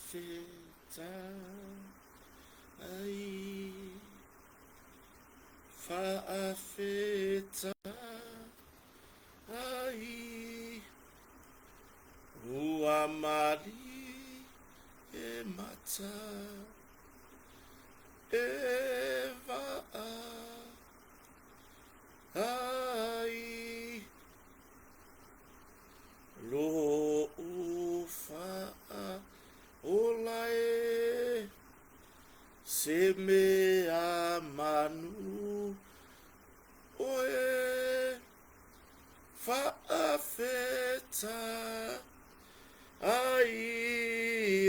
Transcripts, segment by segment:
Faafetai, faafetai, ua malie mata e vaai. Lo'u faaola e se mea manu oe faafetai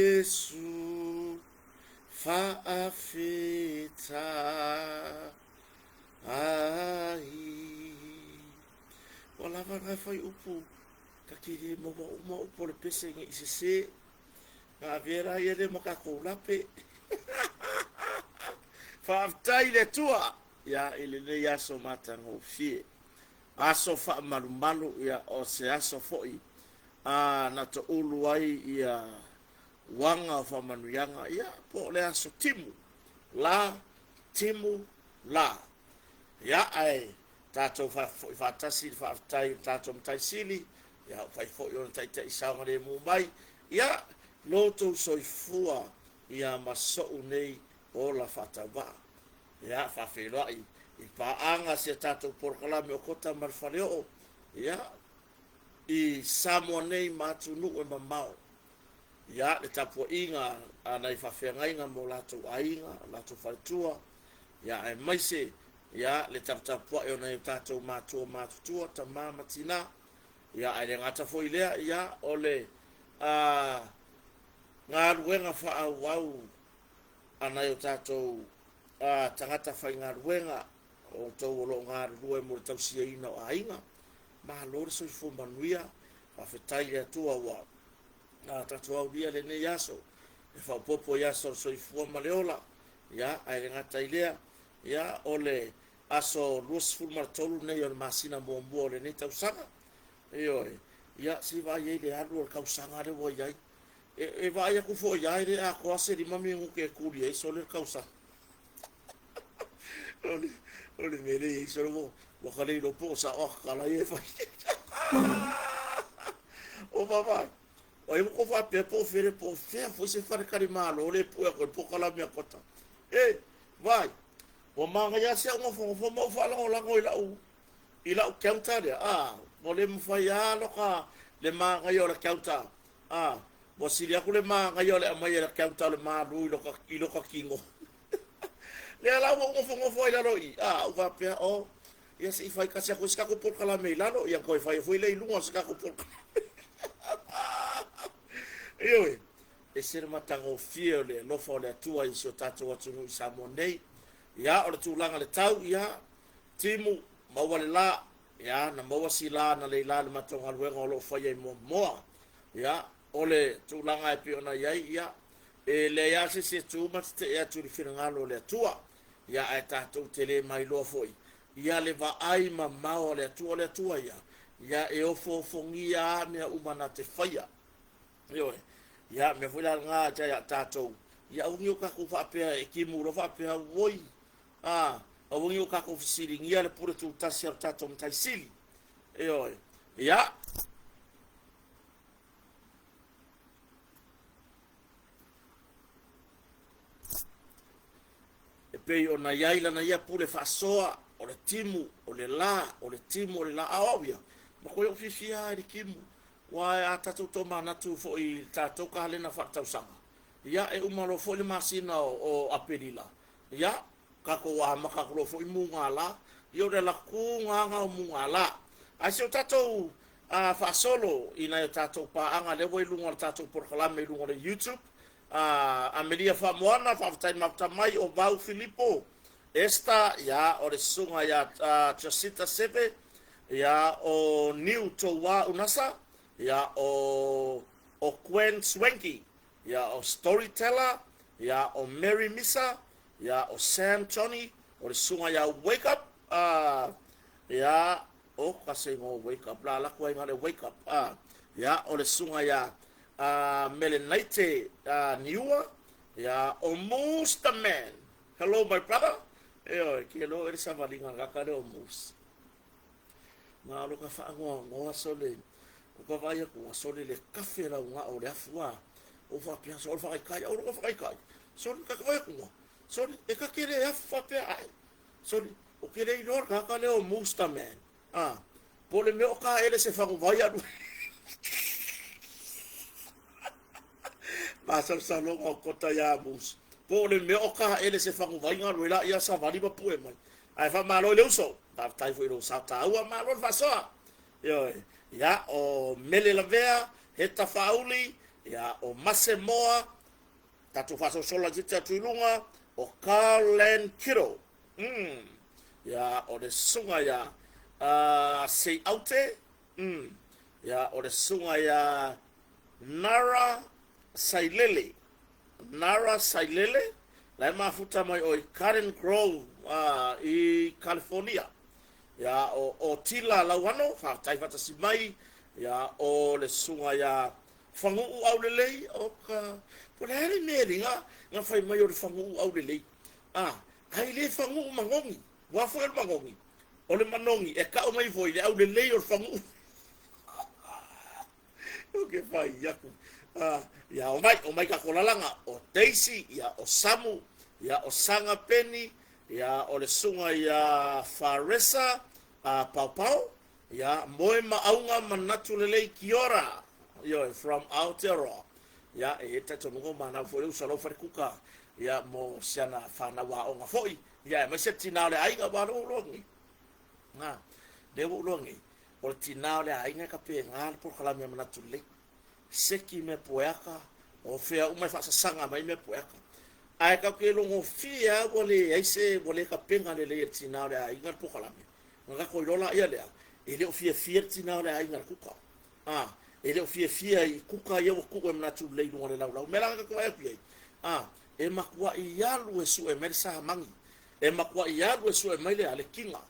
Iesu faafetai. Ua lava lena fuaiupu ta te le maua uma upu o le pese ne i sese. Na avea la ia lea ma tatou lape. Faafetai i le Atua ia i lenei aso matagofie. Aso faamalumalu ia o se aso foi a na toulu ai ia uaga o faamanuiaga ia po o le aso timu la timu la. Ia ae tatou faafoi faatasi i le faafetai i le tatou Matai Sili, ia ua fai foi ona taitai saogalemu mai, ia lo outou soifua ia ma sou nei ola faatauvaa. Ia faafeiloai i paaga si a tatou polokalame o Kota ma le Faleoo, ia i Samoa nei ma atunuu e mamao. Ia le tapuaiga a nai faafeagaiga ma o latou aiga, o latou faletua, ia aemaise ia le taputapuai o nai o tatou matua matutua, tama ma tina, ia ae le gata foi i lea, ia o le a, galuega faaauau a nai o tatou a, tagata faigaluega, o outou o lo o galulue mo le tausiaina o aiga. Malo le soifua manuia, faafetai i le Atua ua a, tatou aulia lenei aso e faaopoopo i aso o le soifua ma le ola. Ia, ae le gata i lea, ia, o le aso 23 nei o le masina muamua o lenei tausaga. Ioe, ia, se i vaai ai le alu o le tausaga lea ua i ai. E, e vaai atu foi lava e le atoa se 5 minute e tuli ai sole le tausaga. O le, o le mea lea i ai sole ua, ua ka le iloa po o sao a tatala ia e fai. O vaavaai, o ai ua tou faapea po o fele po o fea foi se faletalimalo lea e pue atu ai le polokalame a Kota. E, vai, ua manaia lava si au nofonofo ma ou faalagolago i lau i lau counter lea, a, ua le mafai lava loka le manaia o le counter, a, ua sili atu le manaia o le aumai e le counter o le malu i loka, i loka tino. Lea la ua ou nofonofo ai i lalo i i, a, ou faapea, oh, ia se i fai tasi atu ai se tatou polokalame i lalo, ia toe fai foi lea i luga o se tatou polokalame. Ioe, ese le matagofie o le alofa o le Atua i si o tatou atunuu i Samoa nei. Ia, o le tulaga i le tau, ia, timu, maua le la, ia, na maua si la na lei la i le matou galuega o lo o faia i Moamoa. Ia, o le tulaga e pei ona i ai, ia, e leai lava se isi e tu ma tetee atu i le finagalo o le Atua. Ia, ae tatou te le mailoa foi, ia le vaai mamao a le Atua, o le Atua ia, ia e ofoofogia lava mea uma na te faia. Ioe. Ia, mea foi la lena ia a tatou, ia aua ne i o tatou faapea e timu loa faapea, oi, a, aua ne i o tatou fesiligia le pule tutasi a lo tatou Matai Sili. Ioe. Ia, e pei ona i ai lana ia pule faasoa, o le timu, o le la, o le timu, o le la. A o au ia, matua ou fiafia lava i le timu. Aua a tatou tomanatu foi i le tatou kalena faaletausaga, ia e uma loa foi le masina o Aperila, ia tatou amata atu loa foi mugala, ia o le alu atu lena o mugala. Ae se o tatou a, faasolo i nai o tatou paaga lea ua i luga o le tatou polokalame i luga o le YouTube, a, Amelia Faamoana, faafetai mafuta mai, o Vau Filipo, Esther, ia, o le susuga ia Jacinta Seve, ia, o Niu Toua Unasa, ia, o, o Gwen Swanky, ia, o Storyteller, ia, o Mary Misa, ia, o Sam Johnny, o le susuga ia Wake Up, uh, ia, o ka se ngo Wake Up, la laku ai ngale Wake Up, uh, ia, o le susuga ia Melenaite Niua, ia, o Moose the man. Hello my brother. Ioe, ke iloa oe le savaliga a le kaka lea o Moose. Na o lo ka faagoagoa sole, o ka vaai atu sole le kafe lau gao o le afu a. O faapea so o le whakaikai, o le whakaikai. Sole, ka vaai atu sole, e ka kere afu faapea ai. Sole, o ke le iloa le kaka lea o Moose the man. A, po o le mea o ka ele se faguvai alu. Masalosaloga o kota iā Moose. Po o le mea o ka ele se faguvai galu ai la ia savali ma pue mai. Ae faamalo i le uso. Faafetai foi i lou sao taua. Malo le faasoa. Ioe. Ia, o Mele Lavea, Heta Faauli, ia, o Mase Moa, tatou faasoasola laitiiti atu i luga, o Carl Len Kittle. Umm. Ia, o le susuga ia Seiaute. Umm. Ia, o le susuga ia Nara Sailele. Nara Sailele, la e mafuta mai ʻoe i Garden Grove i California. Ia, o Otila Lauano, faafetai faatasi mai. Ia, o le susuga ia Faguu Aulelei, o ka, po o le a le mea e liga na fai mai o le Faguu Aulelei. A, ai le faguu manogi, ua foi o le manogi, o le manogi e kau mai foi le aulelei o le faguu. O ke fai aku. A, ia o mai, o mai kako lalaga, o Daisy, ia o Samu, ia o Saga Peni, ia o le suga ia Faresa, a Paopao, ia Moe Maauga Manatu Lelei Kiora, ioe, from Aotearoa. Ia, e i ai le talitonuga ua manau foi le uso a lau falekuka, ia, mo si ana fanau aoga foi, ia, aemaise le tina o le aiga, aua o lea ua ou iloa nei, na, lea ua ou iloa nei, o le tina o le aiga e tapena le polokalame a Manatu Lelei. Seki mea pueaka, o fea uma e faasasaga mai mea pueaka. Ae tatou te logofie lava ua leai se, ua le tapena lelei e le tina o le aiga le polokalame. Ona tatou iloa laia lea, e le o fiafia le tina o le aiga i le kuka. A, e le o fiafia i kuka ia ua tuu e manatu lelei i luga o le laulau. O le mea la na tatou vaai atu i ai, a, e matuai alu e sue mai le samagi, e matuai alu e sue mai le a, le kiga,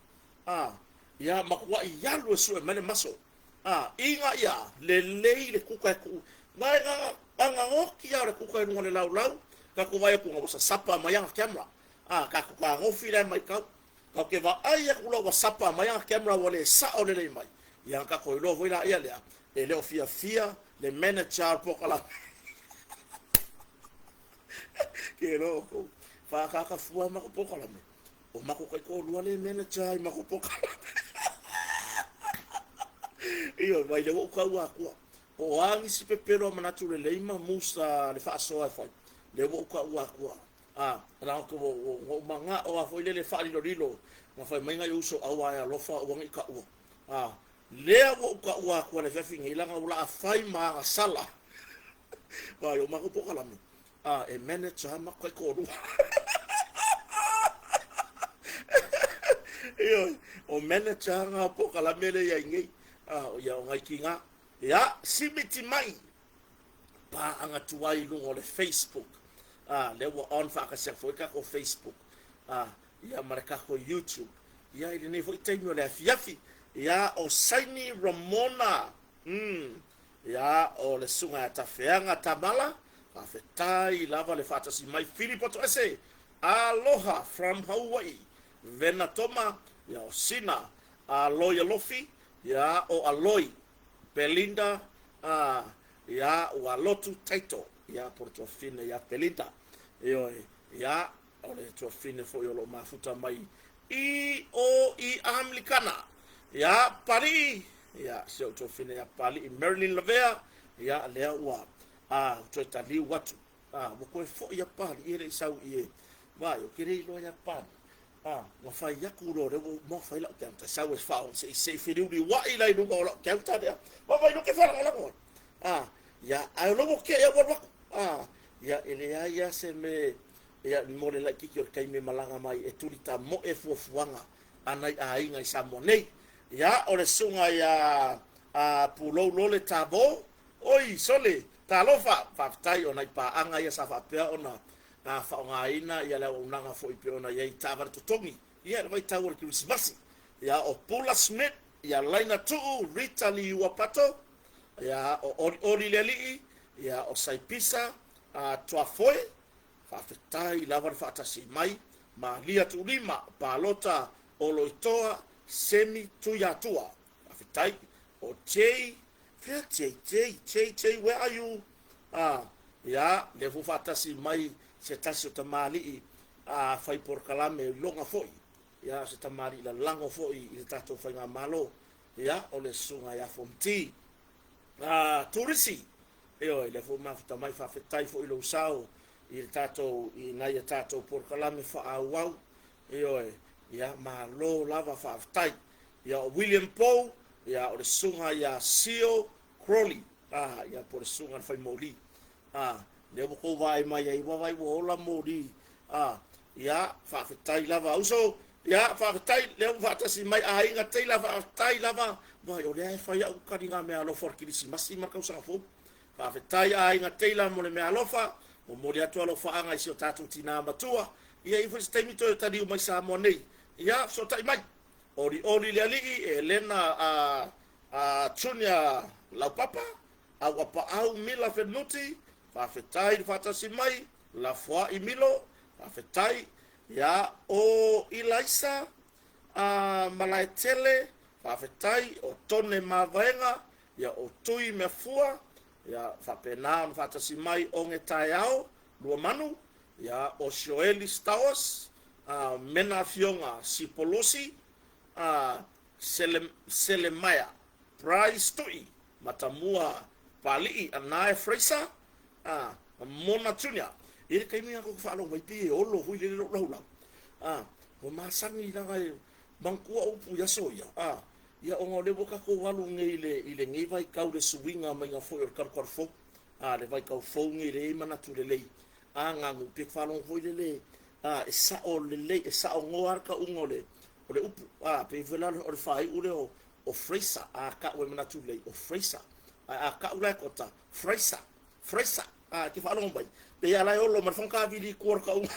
a, ia matuai alu e sue mai le maso, a, ina ia lelei le kuka e tuu. Vaega agaoti lava o le kuka i luga o le laulau, tatou vaai atu ina ua sasapa mai ana camera, a, tatou fetagofi la e matau. Tatou te vaai atu loa ua sapa mai ana camera ua le sao lelei mai, ia ona tatou iloa foi laia lea, e le o fiafia le manager o le polokalame. Ke iloa outou, whākaka fua matou polokalame. O matou taitoalua le manager i matou polokalame. Ioe, mai lea ua ou taua atua. Po o a nisi pepelo a manatu lelei ma musa le faasoa e fai, lea ua ou taua atua. A, leaga ua ou manao lava foi lele e faalilolilo, na fai mai nai uso aua e alofa aua ne i taua. A, lea ua ou taua atu i le afiafi nei, leaga ua laa fai ma agasala. Vaai, o matou polokalame, a, e manage lava matou taitoalua. Ioe, o manage lava na o polokalame lea e i ai nei. A, ia o nai tiga. Ia, simiti mai paaga tuai i luga o le Facebook. A, lea ua on faatasi atu foi le tatou Facebook, a, ia ma le tatou YouTube. Ia, i lenei foi taimi o le afiafi, ia, o Saini Ramona, mm, ia, o le susuga ia Tafeaga Tamala, faafetai lava le faatasi mai Filipo Toese, aloha from Hawaii, Vena Toma, ia, o Sina, Aloi Alofi, ia, o Aloi, Belinda, a, ia, ua lotu taito, ia, po o le tuafafine ia Belinda. Ioe, ia, o le tuafafine foi o lo o mafuta mai i o i Amerikana. Ia, Palii, ia, si ou tuafafine ia Palii Marilyn Lavea, ia, lea ua, a, toe taliu atu. A, ua toe foi ia Palii e le i sau i e. Vaai, ou te le iloa ia Palii. A, ua fai atu loa lea ua uma ona fai lau counter, sau e fao se i se i feliuliuai la i luga o lau counter lea. Vaavaai loa ke faalagolago ai. A, ia, ae o lea ua tea ua alu atu. A, ia, e leai lava se mea, ia, mo le laitiiti o le taimi e malaga mai e tuli tamoe fuafuaga a nai aiga i Samoa nei. Ia, o le susuga ia a Pulou Lole Tabo, oi, sole, talofa, faafetai o nai paaga ia sa faapea ona na faaaogaina ia le auaunaga foi pei ona i ai i taavale totogi ia i le vaitau o le Kerisimasi. Ia o Pula Smith, ia Laina Tuu, Rita Liuapato, ia o Olioli le Alii, Ia, o Saipisa, a, Tuafoe, faafetai lava le faatasi mai, Malia Tuulima, Palota, Oloitoa, Semi Tuiatua, faafetai. O Jay, fea Jay, Jay, Jay, Jay, where are you? A, ia, lea foi faatasi mai se tasi o tamalii, a, fai polokalame iloga foi. Ia, o se tamalii lalago foi i le tatou faigamalo. Ia, o le susuga ia Fonti. A, Turisi, ioe, lea foi mafuta mai, faafetai foi i lou sao i le tatou, i nai a tatou polokalame faaauau. Ioe, ia, malo lava faafetai. Ia, o William Pou, ia, o le susuga ia Sio Crowley, a, ia, po o le susuga i le faimoli. A, lea ua tou vaai mai ai, ua vaai ua ola moli. A, ia, faafetai lava uso. Ia, faafetai, lea ua faatasi mai aiga Taylor, faafetai lava. Vai, o lea e fai au taliga meaalofa o le Kerisimasi ma le tausaga fou. Faafetai aiga Taylor mo le meaalofa. Momoli atu alofaaga i si o tatou tinā matua. Ia, i ai foi se taimi toe taliu mai Samoa nei. Ia, fesootai mai. Olioli le alii, Elena a, a Junior Laupapa, Auapaau Mila Fenuti, faafetai le faatasi mai, Lafoai Milo, faafetai, ia, o Ilaisa a Malaetele, faafetai, o Tone Mavaega, ia, o Tui Meafua, ia, faapena ona faatasi mai Oge Taeao, Luamanu, ia, o Sioeli Stowers, a Mena Afioga Sipolosi, a Sele, Selemaia Price Tui, Matamua Pali'i Anae Fraser, a Mona Junior. I le taimi lena tou te faalogo mai pei e olo foi lele lou laulau. A, ua masani leaga e manatua upu i aso ia. A, ia ona o lea ua tatou alu nei i le, i lenei vaitau le suiga maiga foi o le talukalu fou. A, le vaitau fou nei lea e i ai manatu lelei. A, ganu, pei e faalogo foi lele, a, e sao lelei, e sao noa lava le tauga o le, o le upu. A, pei foi la o le faaiu lea o, o Fraser, a kau e manatu lelei, o Fraser. Ae a kau la e kota, Fraser, Fraser. A, e te faalogo mai, pei lava la e olo ma le fogatavili i tua o le tauga.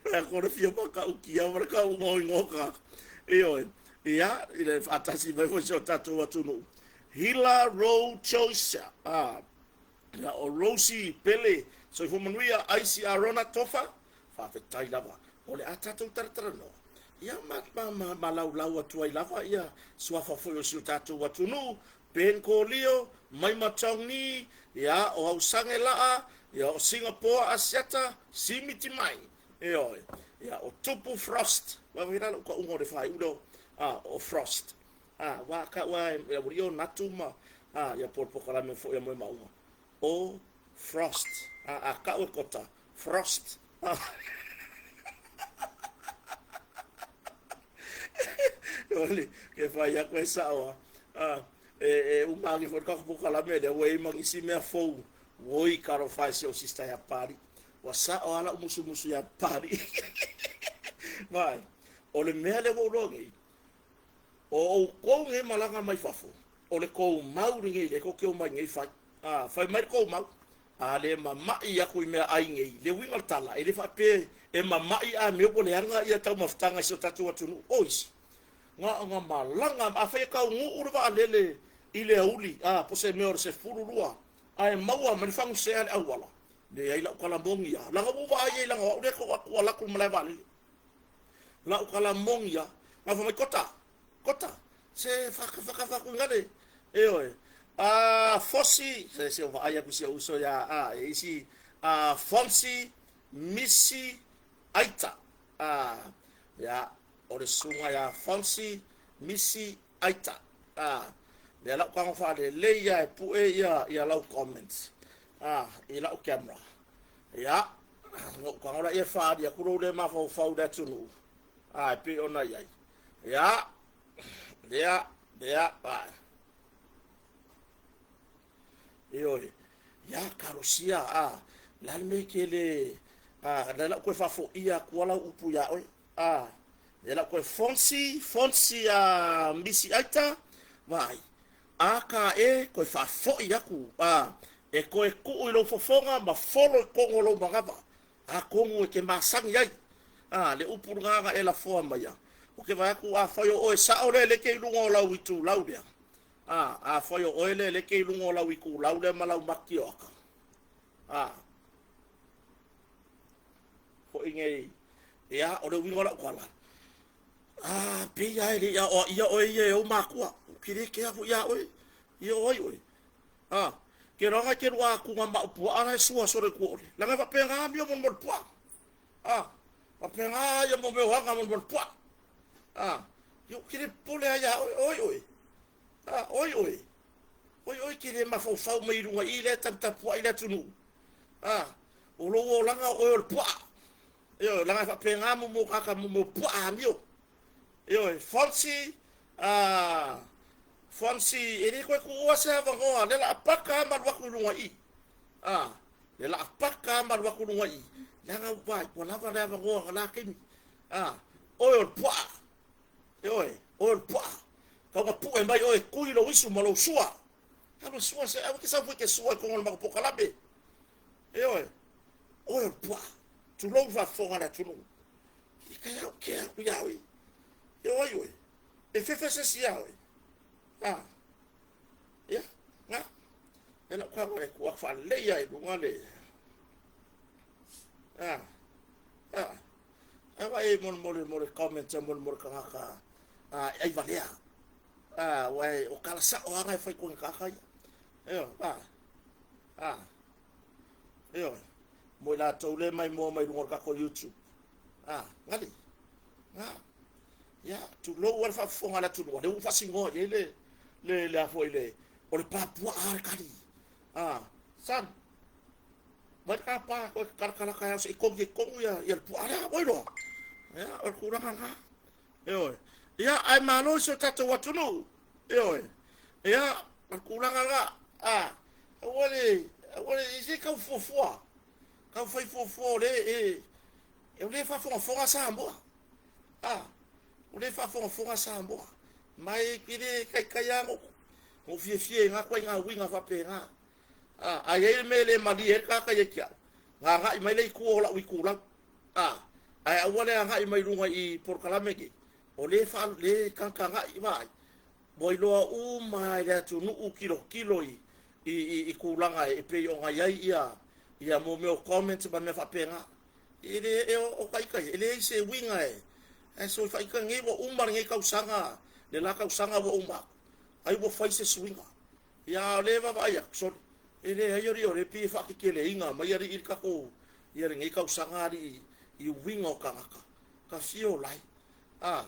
Mea ko le fia makautia ma le kauga o igoa tagata. Ioe. Ia, i le faatasi mai foi si o tatou atunuu. Hila Roe Choice. A, ia, o Rosie Pele, soifua manuia, Aisi Arona Tofa, faafetai lava. O le a tatou talatalanoa. Ia, ma, ma, ma, ma laulau atu ai lava ia suafa foi o si o tatou atunuu, Ben Kolio, Maima Chong Ni, ia, o Hausange Laa, ia, o Singapoa Asiata, Simiti Mai, ioe, ia, o Tupu Frost, vaai la lou tauga o le faaiu lea o, a, o Frost. A, ua ka ua e ua io natu ma a ia po polokalame foi a moe maunga. O Frost. A, a kau e kota. Frost. A. Oli, ke whai aku e sao a. A, e, e umaangi foi ka polokalame lea, ua i mangisi mea fou. Woi karo whai se o sista ia pari. Ua sao ala musumusu ia pari. Vai, o le mea lea ua uloa nei, O oukou nei malaga mai fafo, o le kou mau lenei lea tou te omai nei fai. A, fai mai le kou mau, a le mama'i aku i mea ai nei, le uiga o le tala, e le faapea e mama'i a mea ua leaga ia taumafataga i si o tatou atunuu. O isi, na ona malaga, afai e taunuu le vaalele i le auli, a, po o se mea o le 12, ae maua mai le fagusea le auala, leai lau tala moni lava, leaga ua ou vaai ai leaga o au lea ua alu atu i le malae vaalele. Lau tala moni a, na fai mai kota, kota, se whakawhaka ku ngale. E oe, a Fosi, se se o vaai aku si o uso ia, a e isi, a Fonsi, Misi, Aita. A, ia, o le susuga ia Fonsi, Misi, Aita. A, lea lau tago faalelei ia e pue ia, ia lau comments. A, i lau camera. Ia, na ou tago laia e faaali atu lou le mafaufau i le atunuu, a e pei ona i ai. Ia, lea, lea, a. Ioe, ia, talosia, a, le a le mea e te le, a, lea la ua toe faafoia atu lava lau upu ia oe, a, lea la ua toe fonsi, fonsi a Misi Aita, vaai, a ka e toe faafoi atu, a, e toe tuu i lou fofoga ma folo i totonu o lou manava, atonu e te masani ai. A, le upu lena na e lafoa maia, Ou te vaai atu afai o oe sao le leke i luga o lau itulau lea, a, afai o oe le leke i luga o lau itulau lea ma lau matioaka, a, foi nei, ia, o le uiga o lau tala, a, pei lava e le i aoaia oe ia e ou matua, ou te le kea foi ia oe, ia o ai oe? A, ke loaga e te lua atuga ma au puaa la e sua solo i tua ole. Leaga e faapena amio mo le puaa. A, faapena ia mo mea o aga mo le puaa. A, ia ou te le popole lava ia oe, oi oe. A, oi oe. Oi oe te le mafaufau mai i luga i i lea e taputapuai le atunuu. A, o lou olaga o oe o le puaa. Ioe, leaga e faapena mo mea o tagata mo mea o puaa amio. Ioe, Fonsi, a, Fonsi, e le toe tuua se avanoa, le la paka lava ma alu atu i luga i i. A, le la paka lava ma alu atu i luga i i. Leaga ua, ua lava le avanoa na la taimi. A, oe o le puaa. Ioe, oe o le puaa. Tau na pue mai oe e tui lou isu ma lou sua. Alu e sua se, aua e te sau foi e te sua i totonu o le matou polokalame. Ioe, oe o le puaa. Tulou le faafofoga a le atunuu. I ka iau ke aku iā oe. E o ai oe? E fefe se isi iā oe. A. Ia, nga. E lau taga e tuu atu faalelei lava i luga le... A. A. Ae vaai ai molemole mo le comment a molemole tagata a e aivalea. A, ua e, o tala sao lava na e fai tonu tagata ia. Ioe, a. A. Ioe. Mo i latou le maimoa mai luga o le tatou YouTube. A, gali. Ga. Ia, tulou lava le faafofoga a le atunuu, lea ua faasinoa i ai le, le, le a foi le, o le pa puaa le kali. A, son, vai le tapa, koe kalakalaka e au se i kogi e tonu ia, ia le puaa lea, oi loa. Ia, o le tulaga lena. Ioe. Ia, ae malo i si o tatou atunuu. Ioe. Ia, o le tulaga lena. A, aua le, aua le, se tau fuafua. Tau fai fuafua o le, e, o lea e faafogafoga Samoa. A, o lea e faafogafoga Samoa. Ma e le taitai lava ona ou fiafia i na ituaiga uiga faapena. A, a i ai le mea e le malie ai le tagata ia te au, na agai mai lea i tua o lau itulau. A, ae aua le agai mai luga i polokalame nei, o lea e faa, lea e tagatagai vaai, ua iloa uma e le atunuu tilotilo i, i, i, i tulaga e pei ona i ai ia, ia mo mea o comments ma mea faapena. E le, e, o, o taita ia, e leai se uiga e, ae so faita nei ua uma lenei tausaga, le la tausaga ua uma atu, ai ua fai se suiga. Ia, a o lea e vaavaai atu, sole, e leai alii o lea e pei e faateteleina mai alii le tatou, ia lenei tausaga alii i uiga o tagata, ka fia o lai. A,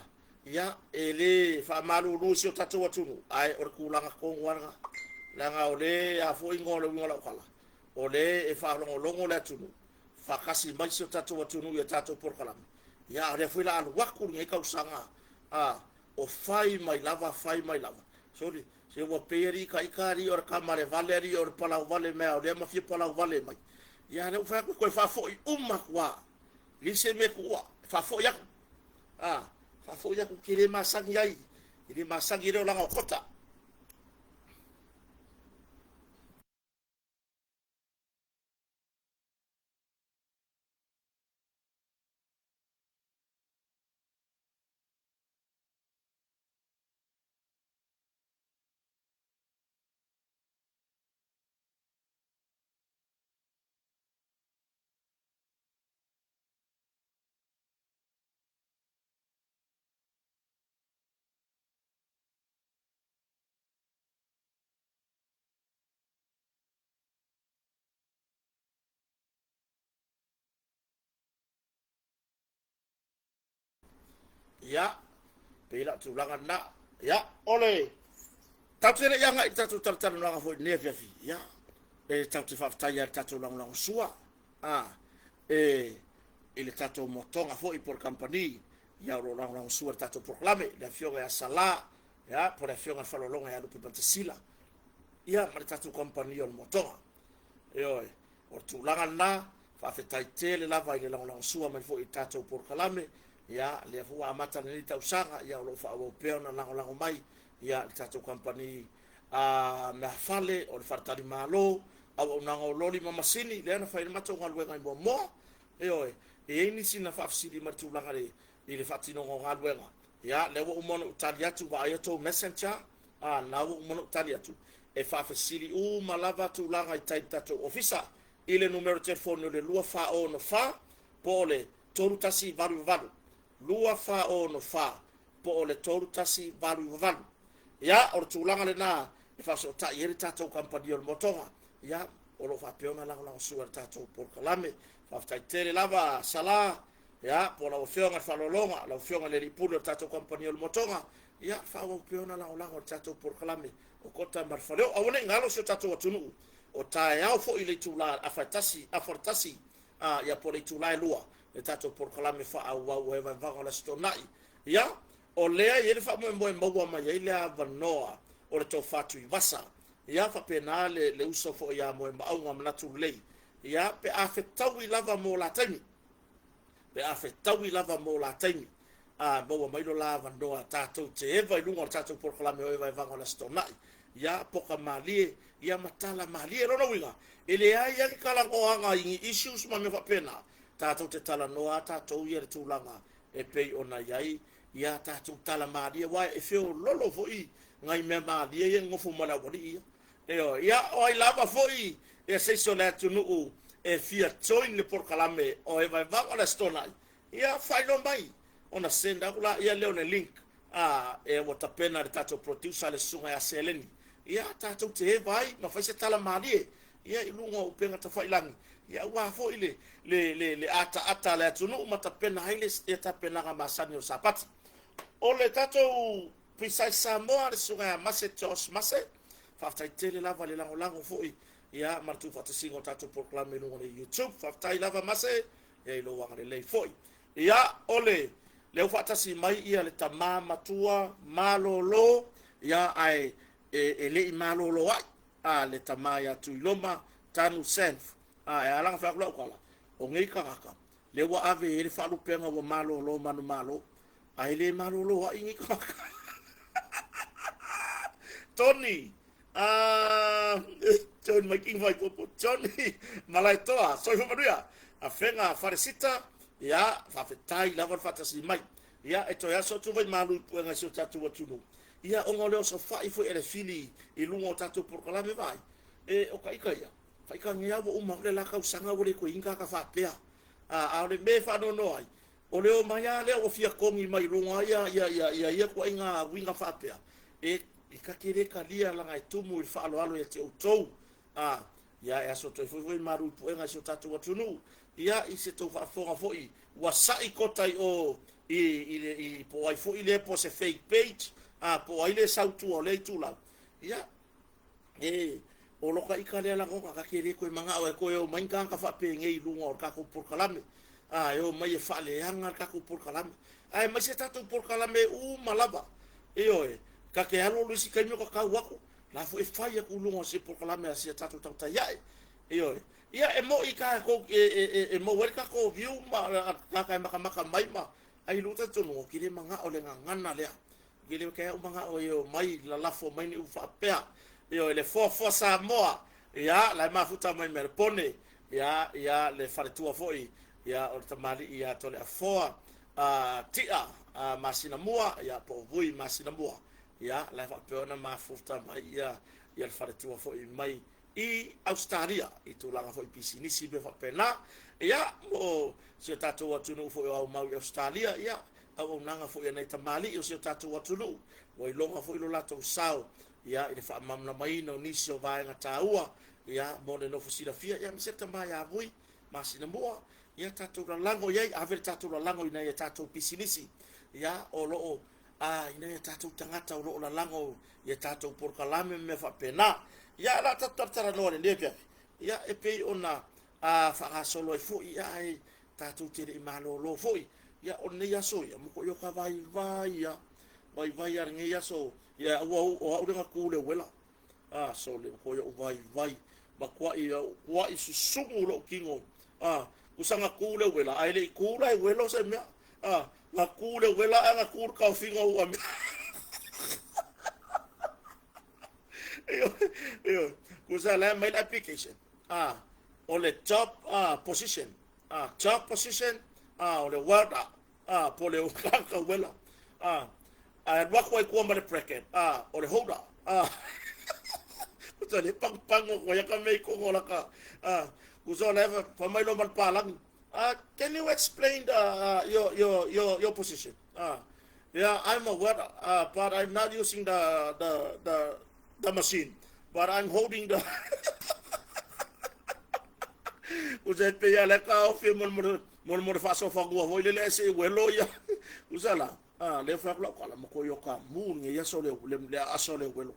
ia, e le faamalulu i si o tatou atunuu, ae o le tulaga tonu lava lena. Leaga o lea, a foi igoa o le uiga o lau tala, o lea e faalogologo le atunuu, faatasi mai si o tatou atunuu i a tatou polokalame, ia, a o lea foi o le a alu atu lenei tausaga, a, o fai mai lava, fai mai lava. Sole, se ua pei alii ita alii o le tama le vale alii o le palau vale mea o lea ma fia palau vale mai. Ia lea ua fai atu toe faafoi uma atu lava. Leai se mea tuua, faafoi atu. A, faafoi atu ke le masani ai, e le masani le olaga o kota. Ia, pei la o tulaga lena. Ia, o le tatou te le i agai i le tatou talatalanoaga foi i lenei afiafi, ia, e tatou te faafetai lava i le tatou lagolagosua, a, e, i le tatou motoga foi po o le kamupani, ia, o lo o lagolagosua i le tatou polokalame, le Afioga ia Sala, ia, po o le Afioga i le Faleologa ia Lupe Patasila, ia, ma le tatou kamupani o le motoga. Ioe. O le tulaga lena, faafetai tele lava i le lagolagosua mai foi i le tatou polokalame, ia, lea foi ua amata lenei tausaga, ia, o lo o faaauau pea ona lagolago mai, ia, le tatou kamupani a meafale, o le faletalimalo, auaunaga o loli ma masini, lea na fai ai le matou galuega i Moamoa. Ioe, e i ai nisi na faafesili mai i le tulaga i le faatinoga o galuega. Ia, lea ua uma ona ou tali atu, vaai atu Messenger, a, na ua uma ona ou tali atu, e faafesili uma lava tulaga i tai i le tatou ofisa i le numera telefoni o le 2464 po o le 3188, 2464 po o le 3188. Ia, o le tulaga lena e faasootai ai le tatou kamupani o le Motoga. Ia, o lo o faapea ona lagolagosua i le tatou polokalame. Faafetai tele lava Sala, ia, po o lau Afioga i le Faaaloaloga, lau Afioga i le Alii Pule o le tatou kamupani o le Motoga, ia, faaauau pea ona lagolago i le tatou polokalame o Kota ma le Faleoo. Aua ne i galo si o tatou atunuu, o taeao foi i le itula afa e 1, afa o le 1, ia, po o le itula e 2, le tatou polokalame faaauau o Ea Vaevaega o le Aso Toonai. Ia, o lea e i ai le faamoemoe maua mai ai le avanoa o le Tofa Tuivasa. Ia, faapena le uso foi ia Moemauga Manatu Lelei. Ia, pe a fetaui lava mo la taimi. Pe a fetaui lava mo la taimi. A maua mai lo la avanoa tatou te eva i luga o le tatou polokalame o Ea Vaevaega o le Aso Toonai. Ia, poka malie, ia matala malie. Lona uiga, e leai lava ni talanoaga i ni issues ma mea faapena. Tatou te talanoa tatou ia le tulaga e pei ona i ai ia tatou tala malie, aua e feololo foi nai mea malie ia nofo ma le aualii ia. Ioe, ia o ai lava foi ia se isi o le atunuu e fia join le polokalame o Ea Vaevaega o le Aso Toonai, ia faailoa mai ona send atu la ia lea o le link a e ua tapena le tatou producer le susuga ia Seleni. Ia tatou te eva ai ma fai se tala malie ia i luga o upega tafailagi, ia aua foi le ataata a le atunuu ma tapena ai le tapenaga masani o le Sapati. O le tatou Precise Samoa, le susuga ia Mase Josh Mase, faafetai tele lava le lagolago foi ia ma le tuufaatasiga o tatou polokalame i luga o le YouTube. Faafetai lava Mase, ia i lou agalelei foi. Ia, o le lea ua faatasi mai ia le tama matua malolo, ia ae e le i malolo ai a le tama ia Tuiloma Tanu Senf. A e alaga fai atu lau tala, o nei tagata, lea ua ave i ai le faalupega ua malolo manumalo, ae le malolo ai nei tagata. Tony, Tony mai king vai popo, Tony Malaetoa, soifua manuia, afega Faresita, ia, faafetai lava le faatasi mai. Ia, e toe aso atu vai malu i puega i si o tatou atunuu. Ia, ona o le osofai foi e le fili i luga o tatou polokalame vai, e o ka ika ia, faika ngea ua uma le la tausaga ua le toe inga ka faapea. A o le mea e faanoanoa ai, o le o mai lava lea ua fia kogi mai luga ia ia ia ia ia tuaiga uiga faapea, e ka te le talia laga e tumu i le faaaloalo ia te outou. A ia e aso toe foi foi malu i puega i si o tatou atunuu, ia i se tou faafofoga foi ua sa'i kota i o i po ai foi lea po se fake page, a po ai le sautua o lea itulau. Ia e o loka ika lea lagona ka te le toe mana'o e toe o mai ni tagata faapenei i luga o le tatou polokalame, a e o mai e faaleaga le tatou polokalame, ae mai se tatou polokalame uma lava. Ioe, ka te alu alu isi taimi o tatau atu la foi e fai atu i luga o se polokalame a si a tatou tagata iae. Ioe, ia e mo'i tatou e maua ai le tatou view ma tagata e matamata mai ma ai lu talitonuga ou te le mana'o le gagana lea. Ou te le kai au mana'o e o mai lalafo mai ni upu faapea. Ioe, le foafoa Samoa, ia la e mafuta mai Melepone, ia ia le faletua foi ia o le tamalii ia Toleafoa Ti'a masina mua, ia po o Vui masina mua, ia la e faapea ona mafuta mai ia ia le faletua foi mai i Ausetalia i tulaga foi pisinisi mea faapena. Ia mo si o tatou atunuu foi o aumau i Ausetalia, ia auaunaga foi a nai tamalii o si o tatou atunuu ua iloga foi lo latou sao ia i le faamalamalamaina o nisi o vaega taua ia mo le nofo silafia, ia aemaise le tama ia Vui masina mua. Ia tatou lalago i ai, ave le tatou lalago i nai a tatou pisinisi, ia o lo o a i nai a tatou tagata o lo o lalago i a tatou polokalame ma mea faapena. Ia o le a tatou talatalanoa i lenei afiafi, ia e pei ona faagasolo ai foi, ia ae tatou te le i malolo foi. Ia o lenei aso ia, matuai o ka vaivai ia, vaivai a lenei aso, ia ua o au le gatu le uela. A sole matuai ou vaivai, matuai au kuai susumu lou tino. A usa gatu le uela, ae le i tu la e uela o se mea. A gatu le uela ae gatu le taofiga o ua mea. Ioe, kusa la mai le application. A o le job position. A job position, a o le welder, a po o le kaka uela. A Ae alu atu ai tua ma le bracket, a, o le holder, a. Tusa le pagupagu atu ai ka mea i totonu o laka, a. Tusa o la e fai mai loa ma le palagi, can you explain the, your position? Yeah, I'm a welder, but I'm not using the machine, but I'm holding the. Usa e pei a le ka ofi mo mo mo mo le faasofanua foi lele ae se i uelo ia. Usa la, a le fai atu lau tala, ma koe o ka mu nge ia aso le le aso le uelo.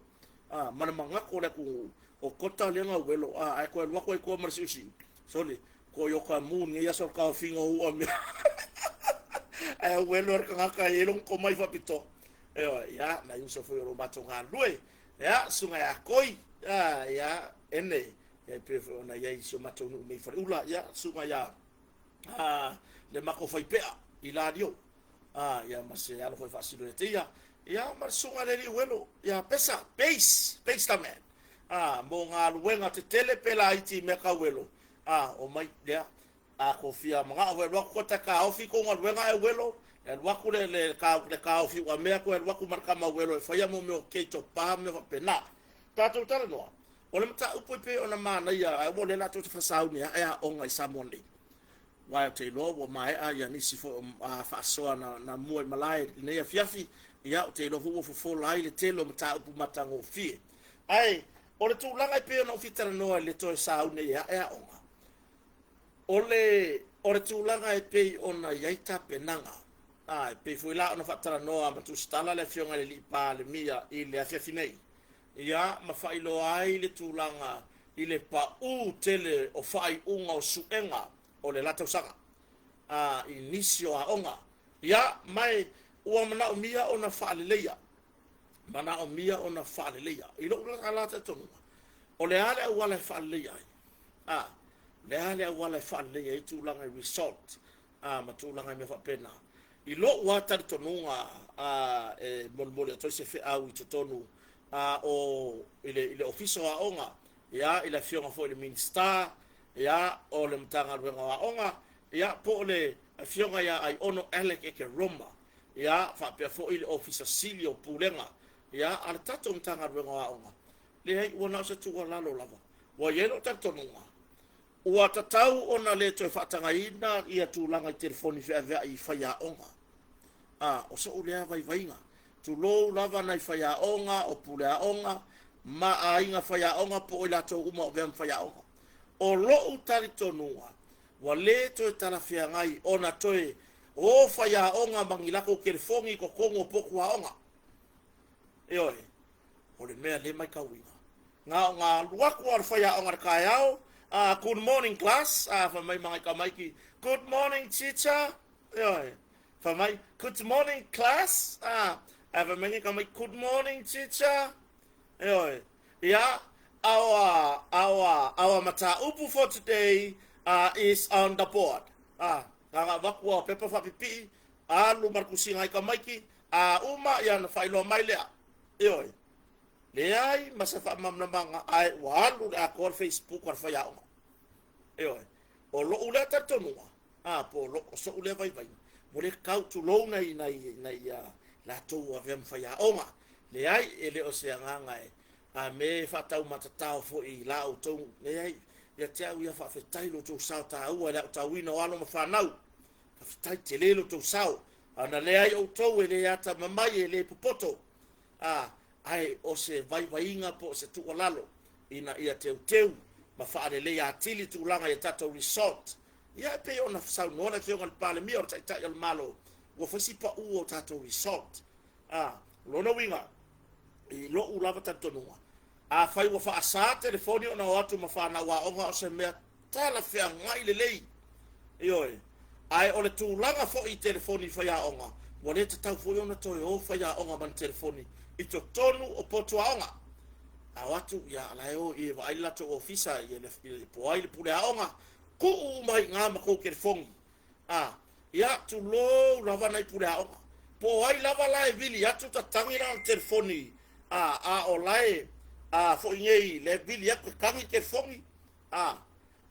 A ma le manatu o le atunuu, o kota le na uelo, a ae koe alu atu ai tua ma le siusiu. Sole, koe o ka mu nge ia aso le taofiga o u'a mea. Ae uelo e le tagata e i ai lona tomai faapitoa. Ioe, ia, nai uso foi o lo matou galulue. Ia, susuga ia Koi, a, ia, ene, ia e pei foi ona i ai i si o matou nuu nei i Faleula, ia, susuga ia a, le matou faipea i Lalio, a, ia, ma se alo foi faasino ia te ia, ia, ma le susuga i le alii uelo, ia Pesa, Base, Base the man, a, mo galuega tetele pe laiti i mea tau uelo, a, omai lea, A ko fia manao foi e alu atu koe tae taofi kou galuega ae uelo, e alu atu le, le, le taofi uamea koe alu atu ma le tama uelo e faia mo mea o gate o pa ma mea faapena. Tatou talanoa, o le mataupu e pei ona manaia ae ua o lea latou te fasauni ae aoga i Samoa nei. Aua ou te iloa ua maea ia nisi foi o faasoa na, na mua i malae i lenei afiafi, ia ou te iloa foi ua fofola ai le tele o mataupu matagofie. Ae o le tulaga e pei ona ou fia talanoa i le toe sauni ai e ae aoga, O le, o le tulaga e pei ona i ai tapenaga, a, e pei foi la ona faatalanoa ma tusitala le Afioga i le Alii Palemia i le afiafi nei, ia, ma faailoa ai le tulaga i le pau tele o faaiuga o suega o le la tausaga, a, i nisi o aoga. Ia, ma e ua manaomia ona faaleleia, manaomia ona faaleleia. I lou la talitonuga, o le a le auala e faaleleia ai? A, o le a le auala e faaleleia ai tulaga i result, a, ma tulaga i mea faapena. I lou lava talitonuga, a, e molimoli atu ai se feau i totonu, a, o, i le, i le Ofisa o Aoga, ia, i le Afioga foi i le Minisita, ia, o le Matagaluega o Aoga, ia, po o le Afioga ia Aiono Alec Ekeroma, ia, faapea foi le Ofisa Sili o Pulega, ia, a le tatou Matagaluega o Aoga. Leai, ua na o se tuualalo lava. Ua i ai lou talitonuga, ua tatau ona le toe faatagaina ia tulaga i telefoni feaveai i faiaoga. A, o so'u lea vaivaiga. Tulou lava nai faiaoga, o puleaoga, ma aiga faiaoga po o i latou uma o avea ma faiaoga. O lo'u talitonuga, ua le toe talafeagai ona toe o faiaoga ma ni latou telefoni i totonu o potu aoga. Ioe, o le mea lea e matauina, na ona alu atu lava o le faiaoga i le taeao, good morning class, fai mai ma nai tamaiti, good morning teacher, ioe, fai mai, good morning class, ae fai mai nai tamaiti, good morning teacher, ioe, ia, our mataupu for today is on the board. Na ona avatu lava o pepa faapipii, alu ma le tusiga ai tamaiti, a uma, ia ona faailoa mai lea. Ioe, leai ma se faamalamalamaga ae ua alu le atoa le Facebook a le faiaoga. Ioe, o lou lea talitonuga, a, po o lo, o so'u lea vaivaiga, ua le tatau, tulou nai, nai, nai a latou ua avea ma faiaoga. Leai, e le o se agaga e, a me faataumatatao foi i la outou, leai, ia te au ia faafetai lo outou sao taua i le aotauina o alo ma fanau. Faafetai tele lo outou sao. Ana leai outou e le atamamai, e le popoto, a, ae o se vaivaiga po o se tuualalo ina ia teuteu ma faaleleia atili tulaga i a tatou resort. Ia e pei ona saunoa le Afioga i le Palemia o le Taitai o le Malo, ua fai si pau o tatou resort. A, o lona uiga, i lou lava talitonuga, afai ua faasa telefoni ona o atu ma fanau aoga o se mea talafeagai lelei. Ioe. Ae o le tulaga foi i telefoni i faiaoga, ua le tatau foi ona toe o faiaoga ma ni telefoni i totonu o potu aoga. A o atu, ia, la e o i e vaai le latou ofisa, i le, po o ai le pule aoga, tuu uma ai i ina ma tou telefoni. A, ia, tulou lava nai pule aoga. Po o ai lava la e vili atu tatagi lana telefoni, a, a o la e, a, foi nei, le vili atu tatagi telefoni, a,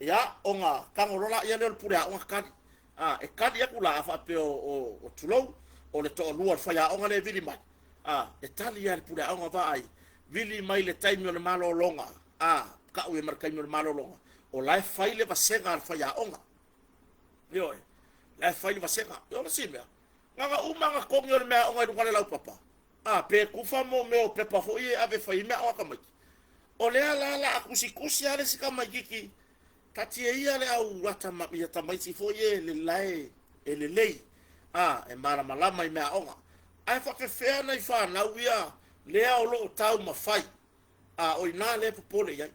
ia, ona tago loa laia lea o le pule aoga kali. A, e kali atu la, a faapea o, o, o tulou, o le toalua o le faiaoga lea e vili mai. A, e tali lava i le puleaoga vaai, vili mai le taimi o le malologa, a, kau ia ma le taimi o le malologa, o la e fai le vasega a le faiaoga. Ioe, la e fai le vasega. O le isi mea, na ona uma ona togi o le meaaoga i luga o le laupapa, a, pe tufa mo mea o pepa foi e ave e fai ai meaaoga a tamaiti. O lea la la a tusitusi lava le isi tamaititi, taatia ia le au ata ia tamaiti foi e lelae e lelei, a, e malamalama i meaaoga. Ae faapefea nai fanau ia lea o lo o taumafai, a, o i ina lea e popole i ai.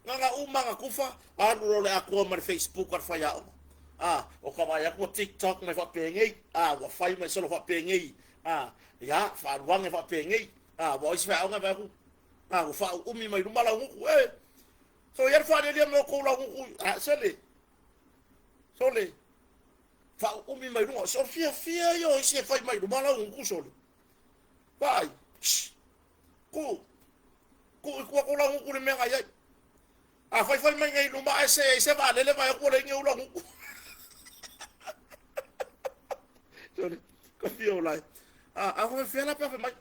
Na ona uma ona tufa, alu loa le atoa ma le Facebook a le faiaoga. A, o ka vaai atu ua TikTok mai faapenei, a, ua fai mai solo faapenei, a, ia, faaluage faapenei, a, ua o isi faiaoga e vaai atu, a, ua faauumi mai luma laugutu, e, so ia le faalialia mai o tou laugutu, a, sele, sole, faauumi mai luga. O le fiafia ia o isi e fai mai luma laugutu, sole. Vaai, shh, tuu, tuu i tua tou laugutu i le mea na i ai. A faifai mai nei i luma ae see ai se vaalele vaai atu ua leai ni ou laugutu. Sole, ka fia o lai. A, a faifea la pe a fai mai.